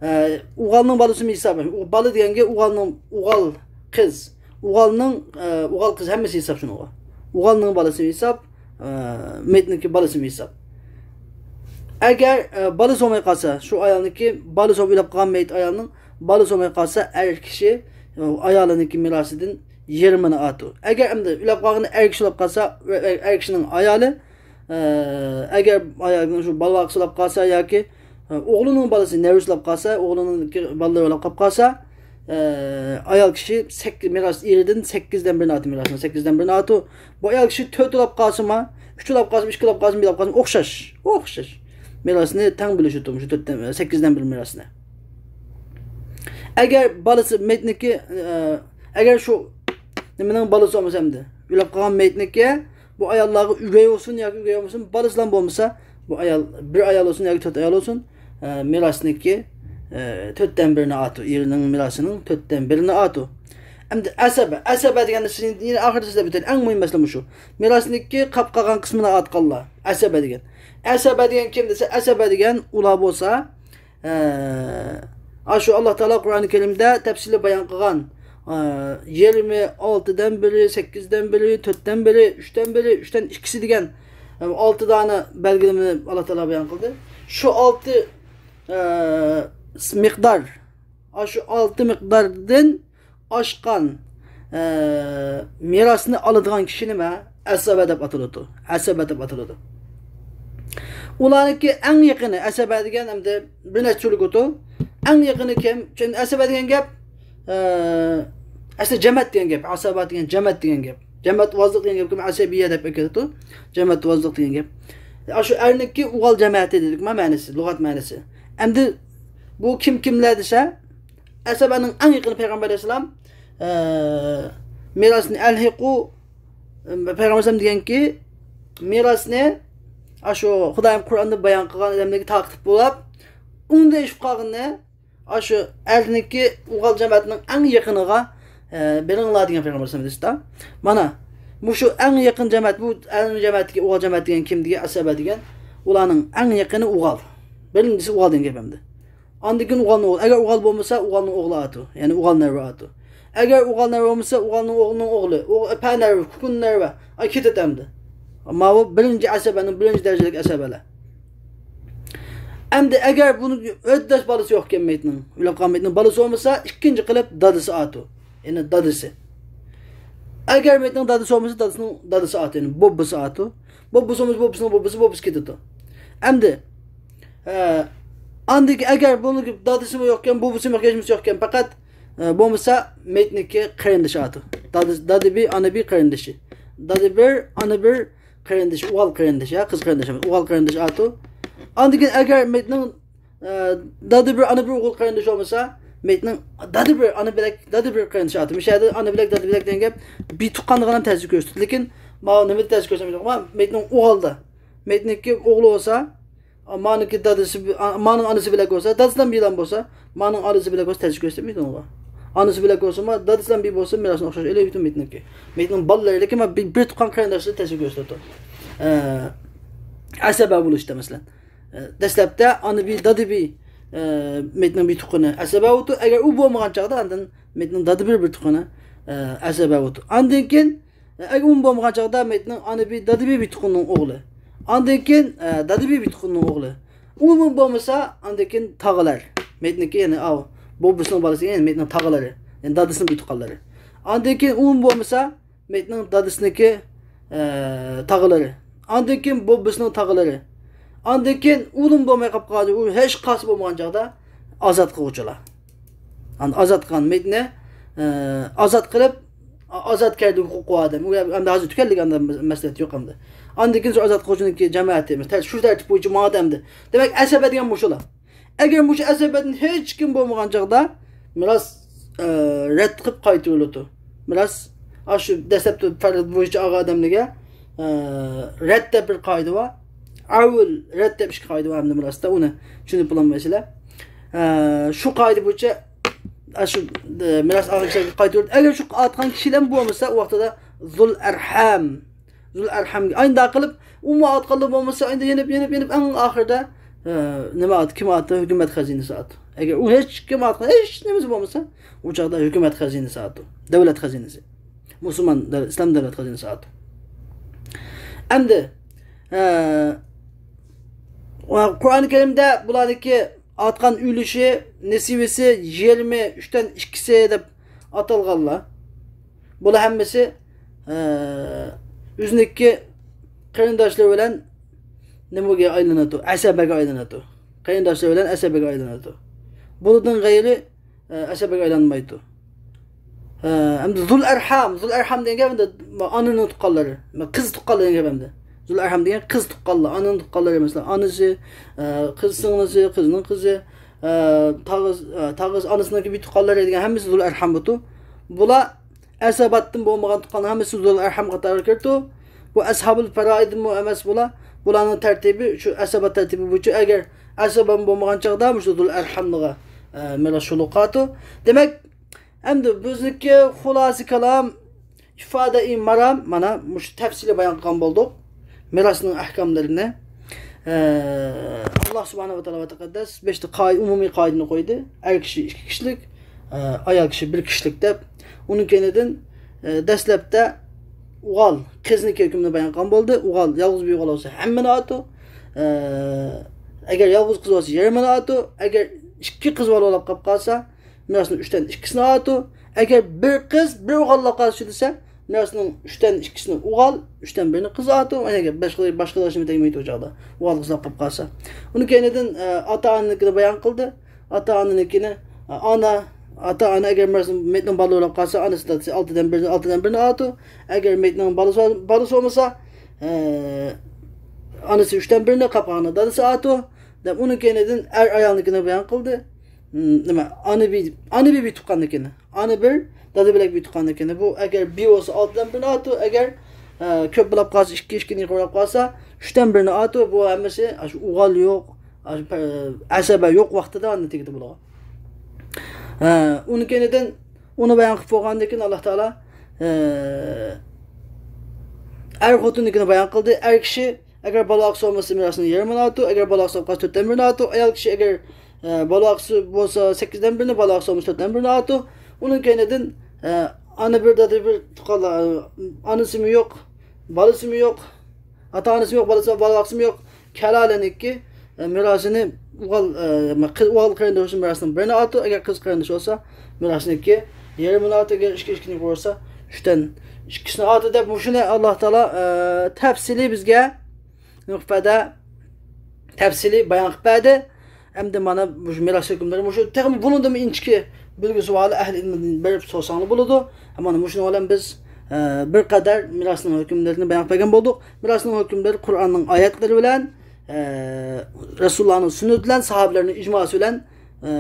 ئە، ئوغۇلنىڭ بالىسىمۇ ھېساب. ئۇ بالا دېگەنگە ئوغۇلنىڭ، ئوغۇل، قىز. ئوغۇلنىڭ، ئە، ئوغۇل، قىز ھەممىسى ھېساب شۇنىڭغا. ئوغۇلنىڭ بالىسىمۇ ھېساب، ئە، مېيىتنىڭكى بالىسىمۇ ھېساب. ئەگەر ئە، بالىسى بولماي قالسا، شۇ ئايالنىڭكى بالىسى بولۇپ ئۆلۈپ قالغان مېيىت ئايالنىڭ بالىسى بولماي قالسا، ئەر كىشى ئە، ئايالىنىڭكى مىراسىدىن يېرىمىنى ئالىدۇ. ئەگەر ئەمدى ئۆلۈپ قالغىنى ئەر كىشى بولۇپ قالسا، ئەر ئەر كىشىنىڭ ئايالى، ئە، ئەگەر ئايالىنىڭ شۇ بالا بولۇپ قالسا ياكى ئە، ئوغلىنىڭ بالىسى نەۋرىسى بولۇپ قالسا، ئوغلىنىڭ بالىلىرى بولۇپ قالىپ قالسا، ئە، ئايال كىشى سەككىز، مىراس ئېرىدىن سەككىزدىن بىرىنى ئالىدۇ، مىراسنىڭ سەككىزدىن بىرىنى ئالىدۇ. بۇ ئايال كىشى تۆت بولۇپ قالسىمۇ، ئۈچ بولۇپ قالسىمۇ، ئىككى بولۇپ قالسىمۇ، بىر بولۇپ قالسىمۇ، ئوخشاش، ئوخشاش مىراسنى تەڭ بۆلۈشىدۇ، شۇ تۆتتىن، سەككىزدىن بىر مىراسنى. ئەگەر بالىسى مېيىتنىڭكى، ئە، ئەگەر شۇ نېمىنىڭ بالىسى بولمىسا ئەمدى، ئۆلۈپ قالغان مېيىتنىڭكى بۇ ئاياللارغا ئۆگەي بولسۇن ياكى ئۆگەي بولمىسۇن، بالىسى بىلەن بولمىسا، بۇ ئايال، بىر ئايال بولسۇن ياكى تۆت ئايال بولسۇن، ئە، مىراسنىڭكى، ئە، تۆتتىن بىرىنى ئالىدۇ، ئېرىنىڭ مىراسىنىڭ تۆتتىن بىرىنى ئالىدۇ. ئەمدى ئەسەبە، ئەسەبە دېگەننى سىز يەنە ئاخىرىدا سۆزلەپ ئۆتەيلى، ئەڭ مۇھىم مەسىلە مۇشۇ. مىراسنىڭكى قاپ قالغان قىسمىنى ئالىدىغانلار، ئەسەبە دېگەن. ئەسەبە دېگەن كىم دېسە، ئەسەبە دېگەن ئۇلار بولسا، ئە، ئاشۇ ئاللا تائالا قۇرئانى كەرىمدە تەپسىلىي بايان قىلغان، ئە، يېرىمى، ئالتىدىن بىرى، سەككىزدىن بىرى، تۆتتىن بىرى، ئۈچتىن بىرى، ئۈچتىن ئىككىسى دېگەن، ئە، ئالتە دانە بەلگىلىمىنى ئاللا تائالا بايان قىلدى. شۇ ئالتە، ئە، مىقدار، ئاشۇ ئالتە مىقداردىن ئاشقان، ئە، مىراسنى ئالىدىغان كىشى نېمە؟ ئەسەبە دەپ ئاتىلىدۇ. ئەسەبە دەپ ئاتىلىدۇ. ئۇلارنىڭكى ئەڭ يېقىنى، ئەسەبە دېگەن ئەمدى بىر نەچچە تۈرلۈك ئوتۇ. ئەڭ يېقىنى كىم؟ چۈنكى ئەسەبە دېگەن گەپ، ئە، ئەسلى جەمەت دېگەن گەپ. ئەسەبە دېگەن جەمەت دېگەن گەپ. جەمەت ۋازلىق دېگەن گەپكە ئەسەبىيە دەپ ئەكېلىدۇ. جەمەت ۋازلىق دېگەن گەپ. ئاشۇ ئەرنىڭكى ئۇغال جەمەتى دېدۇق ما مەنىسى، لۇغەت مەنىسى. ئەمدى بۇ كىم كىملەر دېسە، ئەسەبەنىڭ ئەڭ يېقىنى پەيغەمبەر ئەلەيھىسسالام، ئە، مىراسنى ئەلھىقۇ، پەيغەمبەر ئەلەيھىسسالام دېگەنكى، مىراسنى، ئاشۇ خۇدايىم قۇرئاندا بايان قىلغان ئادەملەرگە تارقىتىپ بولاپ، ئۇنىڭدىن ئېشىپ قالغىنىنى، ئاشۇ ئەرنىڭكى ئۇغال جەمەتىنىڭ ئەڭ يېقىنىغا، ئە، بېرىڭلار دېگەن پەيغەمبەر ئەلەيھىسسالام دېسىدا. مانا، مۇشۇ ئەڭ يېقىن جەمەت، بۇ ئەرنىڭ جەمەتىدىكى ئۇغال جەمەت دېگەن كىم دېگەن، ئەسەبە دېگەن، ئۇلارنىڭ ئەڭ يېقىنى ئۇغال. بىرىنچىسى ئۇغال دېگەن گەپ ئەمدى. ئاندىن كېيىن ئوغۇلنىڭ ئوغلى. ئەگەر ئوغۇل بولمىسا، ئوغۇلنىڭ ئوغلى ئاتۇ. يەنى ئوغۇل نەۋرە ئاتۇ. ئەگەر ئوغۇل نەۋرە بولمىسا، ئوغۇلنىڭ ئوغلىنىڭ ئوغلى. ئوغۇل، پە نەۋرە، كۈكۈن نەۋرە. ئا، كېتىدۇ ئەمدى. ماۋۇ بىرىنچى ئەسەبەنىڭ بىرىنچى دەرىجىلىك ئەسەبەلەر. ئەمدى ئەگەر بۇنىڭ ئۆتداش بالىسى يوق ئىكەن مېيىتنىڭ، ئۆلۈپ قالغان مېيىتنىڭ بالىسى بولمىسا، ئىككىنچى قىلىپ دادىسى ئاتۇ. يەنى دادىسى. ئەگەر مېيىتنىڭ دادىسى بولمىسا، دادىسىنىڭ دادىسى ئاتۇ. يەنى بوببىسى ئاتۇ. بوببىسى بولمىسا، بوببىسىنىڭ بوببىسى، بوببىسى كېتىدۇ. ئەمدى ئە، ئاندىن كېيىن ئەگەر بۇنىڭ دادىسىمۇ يوقكەن، بوۋىسىمۇ يوقكەن، ھېچنېمىسى يوقكەن، پەقەت، ئە، بولمىسا مېيىتنىڭكى قېرىندىشى ئاتۇ. دادىسى، دادى بىر، ئانا بىر قېرىندىشى. دادى بىر، ئانا بىر قېرىندىشى، ئوغۇل قېرىندىشى، يا قىز قېرىندىشى، ئوغۇل قېرىندىشى ئاتۇ. ئاندىن كېيىن ئەگەر مېيىتنىڭ، ئە، دادى بىر، ئانا بىر ئوغۇل قېرىندىشى بولمىسا، مېيىتنىڭ دادى بىر، ئانا بىلەك، دادى بىر قېرىندىشى ئاتۇ. مۇشۇ يەردە ئانا بىلەك، دادى بىلەك دېگەن گەپ بىر تۇغقاننى غەلەم تەسىر كۆرسىتىدۇ. لېكىن ماۋۇ نېمىدە تەسىر كۆرسەتمەيدۇ؟ مېيىتنىڭ ئوغلىدا. مېيىتنىڭكى ئوغلى بولسا، مانىڭكى دادىسى، مانىڭ ئانىسى بىلەك بولسا، دادىسىدىن بىلەن بولسا، مانىڭ ئانىسى بىلەك بولسا تەسىر كۆرسىتەلمەيدۇ ئۇنىڭغا. ئانىسى بىلەك بولسىمۇ، دادىسىدىن بىر بولسا، مىراسنى ئوخشاش ئېلىۋېتىدۇ مېيىتنىڭكى. مېيىتنىڭ بالىلىرى، لېكىن بىر، بىر تۇغقان قېرىنداشلىرى تەسىر كۆرسىتىدۇ. ئە، ئەسەبە بولۇشتا، مەسىلەن. ئە، دەسلەپتە ئانا بىر، دادا بىر، ئە، مېيىتنىڭ بىر تۇغقىنى ئەسەبە بولىدۇ. ئەگەر ئۇ بولمىغان چاغدا، ئاندىن مېيىتنىڭ دادا بىر، بىر تۇغقىنى، ئە، ئەسەبە بولىدۇ. ئاندىن كېيىن، ئەگەر ئۇمۇ بولمىغان چاغدا مېيىتنىڭ ئانا بىر، دادا بىر، بىر تۇغقىنىنىڭ ئوغلى. ئاندىن كېيىن، ئە، دادا بىر، بىر تۇغقىنىنىڭ ئوغلى. ئۇمۇ بولمىسا، ئاندىن كېيىن تاغىلار. مېيىتنىڭكى، يەنى، ئاۋۇ، بوببىسىنىڭ بالىسى، يەنى مېيىتنىڭ تاغىلىرى. يەنى دادىسىنىڭ بىر تۇغقانلىرى. ئاندىن كېيىن ئۇمۇ بولمىسا، مېيىتنىڭ دادىسىنىڭكى، ئە، تاغىلىرى. ئاندىن كېيىن بوببىسىنىڭ تاغىلىرى. ئاندىن كېيىن ئۇمۇ بولماي قاپقالدى. ئۇ ھېچقايسى بولمىغان چاغدا ئازاد قىلغۇچىلار. ئاندىن ئازاد قىلغان مېيىتنى، ئە، ئازاد قىلىپ، ئا-، ئازاد كەردى ھوقۇقى ئادەم. ئۇ ئەمدى ھازىر تۈكەنلىك ئاندا مەسلىھەت يوق ئەمدى. ئاندىن كېيىن شۇ ئازاد قىلغۇچىنىڭكى جامائىتى، مەسىلەن، شۇ تەرتىپ بويىچە ماڭىدۇ ئەمدى. دېمەك، ئەسەبە دېگەن مۇشۇلار. ئەگەر مۇشۇ ئەسەبەدىن ھېچكىم بولمىغان چاغدا مىراس، ئە، رەت قىلىپ قايتۇرۇلىدۇ. مىراس، ئاشۇ دەسلەپتە پەرز بويىچە ئالغان ئادەملەرگە، ئە، رەت دەپ بىر قائىدە بار. ئەۋۋەل رەت دەپ ئىككى قائىدە بار ئەمدى مىراستا، ئۇنى چۈشىنىپ بولالمايسىلەر. ئە، شۇ قائىدە بويىچە، ئە، شۇ، ئە، مىراس ئالغان كىشىلەرگە قايتۇرۇلىدۇ. ئەگەر شۇ ئالغان كىشىلەر بولمىسا، ئۇ ۋاقتىدا زۇل ئەرھەم، زۇل ئەرھەمگە ئاينداق قىلىپ، ئۇمۇ ئاتقانلار بولمىسا، ئايندا يېنىپ، يېنىپ، يېنىپ، ئەڭ ئاخىرىدا، ئە، نېمە ئاتتى، كىم ئاتتى؟ ھۆكۈمەت خەزىنىسى ئاتتى. ئەگەر ئۇ ھېچ كىم ئاتقان، ھېچ نېمىسى بولمىسا، ئۇ چاغدا ھۆكۈمەت خەزىنىسى ئاتتى. دۆلەت خەزىنىسى. مۇسۇلمان دەۋ-، ئىسلام دۆلەت خەزىنىسى ئاتتى. ئەمدى، ئە، قۇرئان كەرىمدە بۇلارنىڭكى ئاتقان ئۈلۈشى، نېسىۋىسى يىگىرمە ئۈچتىن ئىككىسى دەپ ئاتالغانلار. بۇلار ھەممىسى، ئە، ئۆزىنىڭكى قېرىنداشلىرى بىلەن نېمىگە ئايلىنىدۇ؟ ئەسەبەگە ئايلىنىدۇ. قېرىنداشلىرى بىلەن ئەسەبەگە ئايلىنىدۇ. بۇنىڭدىن غەيرى، ئە، ئەسەبەگە ئايلانمايدۇ. ئە، ئەمدى زۇل ئەرھام، زۇل ئەرھام دېگەن گەپ ئەمدى ئانىنىڭ تۇغقانلىرى، قىز تۇغقانلىرى دېگەن گەپ ئەمدى. زۇل ئەرھام دېگەن قىز تۇغقانلار، ئانىنىڭ تۇغقانلىرى، مەسىلەن، ئانىسى، ئە، قىز سىڭلىسى، قىزنىڭ قىزى، ئە، تاغىسى، ئە، تاغىسى، ئانىسىنىڭكى بىر تۇغقانلىرى دېگەن ھەممىسى زۇل ئەرھام بۇتۇ. بۇلار ئەسەباتتىن بولمىغان تۇغقان ھەممىسى زۇل ئەرھام قاتارىغا كىرىدۇ. بۇ ئەسھابۇل پەرائىدمۇ ئەمەس بۇلار. بۇلارنىڭ تەرتىبى شۇ ئەسەبات تەرتىبى بويىچە، ئەگەر ئەسەبان بولمىغان چاغدا مۇشۇ زۇل ئەرھاملىغا، ئە، مىراس شۇلۇق قالىدۇ. دېمەك، ئەمدى بىزنىڭكى خۇلاسە كالام، ئىفادە-ئى مارام، مانا مۇشۇ تەپسىلىي بايان قىلغان بولدۇق مىراسنىڭ ئەھكاملىرىنى. ئە، ئاللا سۇبھانەھۇ ۋە تائالا ۋە تەقەددەس بەشتە قائىدە، ئومۇمىي قائىدىنى قويدى. ئەر كىشى ئىككى كىشىلىك، ئە، ئايال كىشى بىر كىشىلىك دەپ. ئۇنىڭ كەينىدىن، ئە، دەسلەپتە ئوغۇل، قىزنىڭكى ھۆكمىنى بايان قىلغان بولدى. ئوغۇل، يالغۇز بىر ئوغۇل بولسا ھەممىنى ئاتۇ. ئە، ئەگەر يالغۇز قىز بولسا يېرىمىنى ئاتۇ. ئەگەر ئىككى قىز بالا بولۇپ قاپ قالسا، مىراسنىڭ ئۈچتىن ئىككىسىنى ئاتۇ. ئەگەر بىر قىز، بىر ئوغۇل بولۇپ قالسا دېسە، مىراسنىڭ ئۈچتىن ئىككىسىنى ئوغۇل، ئۈچتەن بىرىنى قىز ئاتۇ. ئەگەر باشقا، باشقىلار شۇنى تەگمەيدۇ ئۇ چاغدا. ئوغۇل قىز بولۇپ قاپ قالسا. ئۇنىڭ كەينىدىن، ئە، ئاتا-ئانىنىڭكىنى بايان قىلدى. ئاتا-ئانىنىڭكىنى، ئانا، ئاتا-ئانا ئەگەر مەسىلەن مېيىتنىڭ بالىلىرى بولۇپ قالسا، ئانىسى دادىسى ئالتىدىن بىرنى، ئالتىدىن بىرنى ئاتۇ. ئەگەر مېيىتنىڭ بالىسى، بالىسى بولمىسا، ئە، ئانىسى ئۈچتىن بىرنى، قاپقانغا دادىسى ئاتۇ. دەپ ئۇنىڭ كەينىدىن ئەر ئايالنىڭكىنى بايان قىلدى. م، نېمە، ئانا بىر، ئانا بىر، بىر تۇغقاننىڭكىنى. ئانا بىر، دادا بىلەك بىر تۇغقاننىڭكىنى. بۇ ئەگەر بىر بولسا ئالتىدىن بىرنى ئاتۇ، ئەگەر، ئە، كۆپ بولۇپ قالسا، ئىككى، ئىككىنى يۇقىرىلاپ قالسا، ئۈچتىن بىرنى ئاتۇ. بۇ ھەممىسى ئاشۇ ئوغۇل يوق، ئەسەبە يوق ۋاقتىدا نەتىجىدە بولىدۇ. ھە، ئۇنىڭ كەينىدىن ئۇنى بايان قىلىپ بولغاندىن كېيىن ئاللا تائالا، ھە، ئەر خوتۇننىڭكىنى بايان قىلدى. ئەر كىشى ئەگەر بالا ئاقسا بولمىسا مىراسنىڭ يېرىمىنى ئاتۇ، ئەگەر بالا ئاقسا بولسا تۆتتىن بىرنى ئاتۇ. ئايال كىشى ئەگەر، ھە، بالا ئاقسا بولسا سەككىزدىن بىرنى، بالا ئاقسا بولمىسا تۆتتىن بىرنى ئاتۇ. ئۇنىڭ كەينىدىن، ھە، ئانا بىر، دادا بىر تۇغقانلار، ئانىسىمۇ يوق، بالىسىمۇ يوق، ئاتا-ئانىسىمۇ يوق، بالىسى، بالا-باقىسىمۇ يوق. كالالىنىڭكى، ئە، مىراسىنى ئوغۇل، ئە، قىز، ئوغۇل قېرىندىشى مىراسنىڭ بىرىنى ئاتۇ، ئەگەر قىز قېرىندىش بولسا، مىراسنىڭكى يېرىمىنى ئاتۇ، ئەگەر ئىككى، ئىككىنى بولسا، ئۈچتىن ئىككىسىنى ئاتۇ دەپ، مۇشۇنى ئاللا تائالا، ئە، تەپسىلىي بىزگە نۇقتىدا تەپسىلىي بايان قىلىپ بەردى. ئەمدى مانا مۇشۇ مىراس ھۆكۈملىرى مۇشۇ، تېخىمۇ بۇنىڭدىنمۇ ئىنچىكە بىلگۈسى بارلار ئەھلى ئىلىمدىن بېرىپ سورىساڭلار بولىدۇ. مانا مۇشۇنىڭ بىلەن بىز، ئە، بىر قەدەر مىراسنىڭ ھۆكۈملىرىنى بايان قىلىپ بەرگەن بولدۇق. مىراسنىڭ ھۆكۈملىرى قۇرئاننىڭ ئايەتلىرى بىلەن، ئە، رەسۇلۇللانىڭ سۈننىتى بىلەن، ساھابىلەرنىڭ ئىجماسى بىلەن، ئە،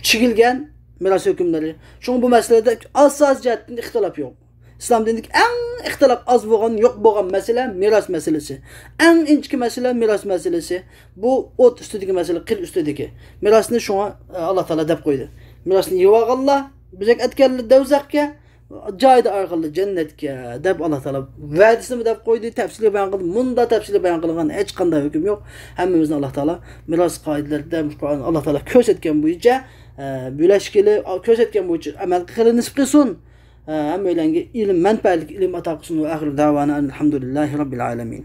چىگىلگەن مىراس ھۆكۈملىرى. شۇڭا بۇ مەسىلىدە ئاساسىي جەھەتتىن ئىختىلاپ يوق. ئىسلام دىنىدىكى ئەڭ ئىختىلاپ ئاز بولغان، يوق بولغان مەسىلە مىراس مەسىلىسى. ئەڭ ئىنچىكە مەسىلە مىراس مەسىلىسى. بۇ ئوت ئۈستىدىكى مەسىلە، قىر ئۈستىدىكى. مىراسنى شۇڭا، ئە، ئاللا تائالا دەپ قويدى. مىراسنى يېۋالغانلار بۆزەك ئەتكەنلەر دەۋزەخكە، جايىدا ئايرىغانلار جەننەتكە دەپ ئاللا تائالا ۋەدىسىنى دەپ قويدى، تەپسىلىي بايان قىلدى. مۇنداق تەپسىلىي بايان قىلغان ھېچقانداق ھۆكۈم يوق. ھەممىمىزنى ئاللا تائالا مىراس قائىدىلىرىدە، مۇشۇ قۇرئان ئاللا تائالا كۆرسەتكەن بويىچە، ئە، بۆلەشكىلى، كۆرسەتكەن بويىچە ئەمەل قىلغىلى نېسىپ قىلسۇن. ھەممەيلەنگە ئىلىم، مەنپەئەتلىك ئىلىم ئاتا قىلسۇن. ۋە ئاخىرۇ دەۋانا ئەنىل ھەمدۇلىللاھى رەببىل ئالەمىن.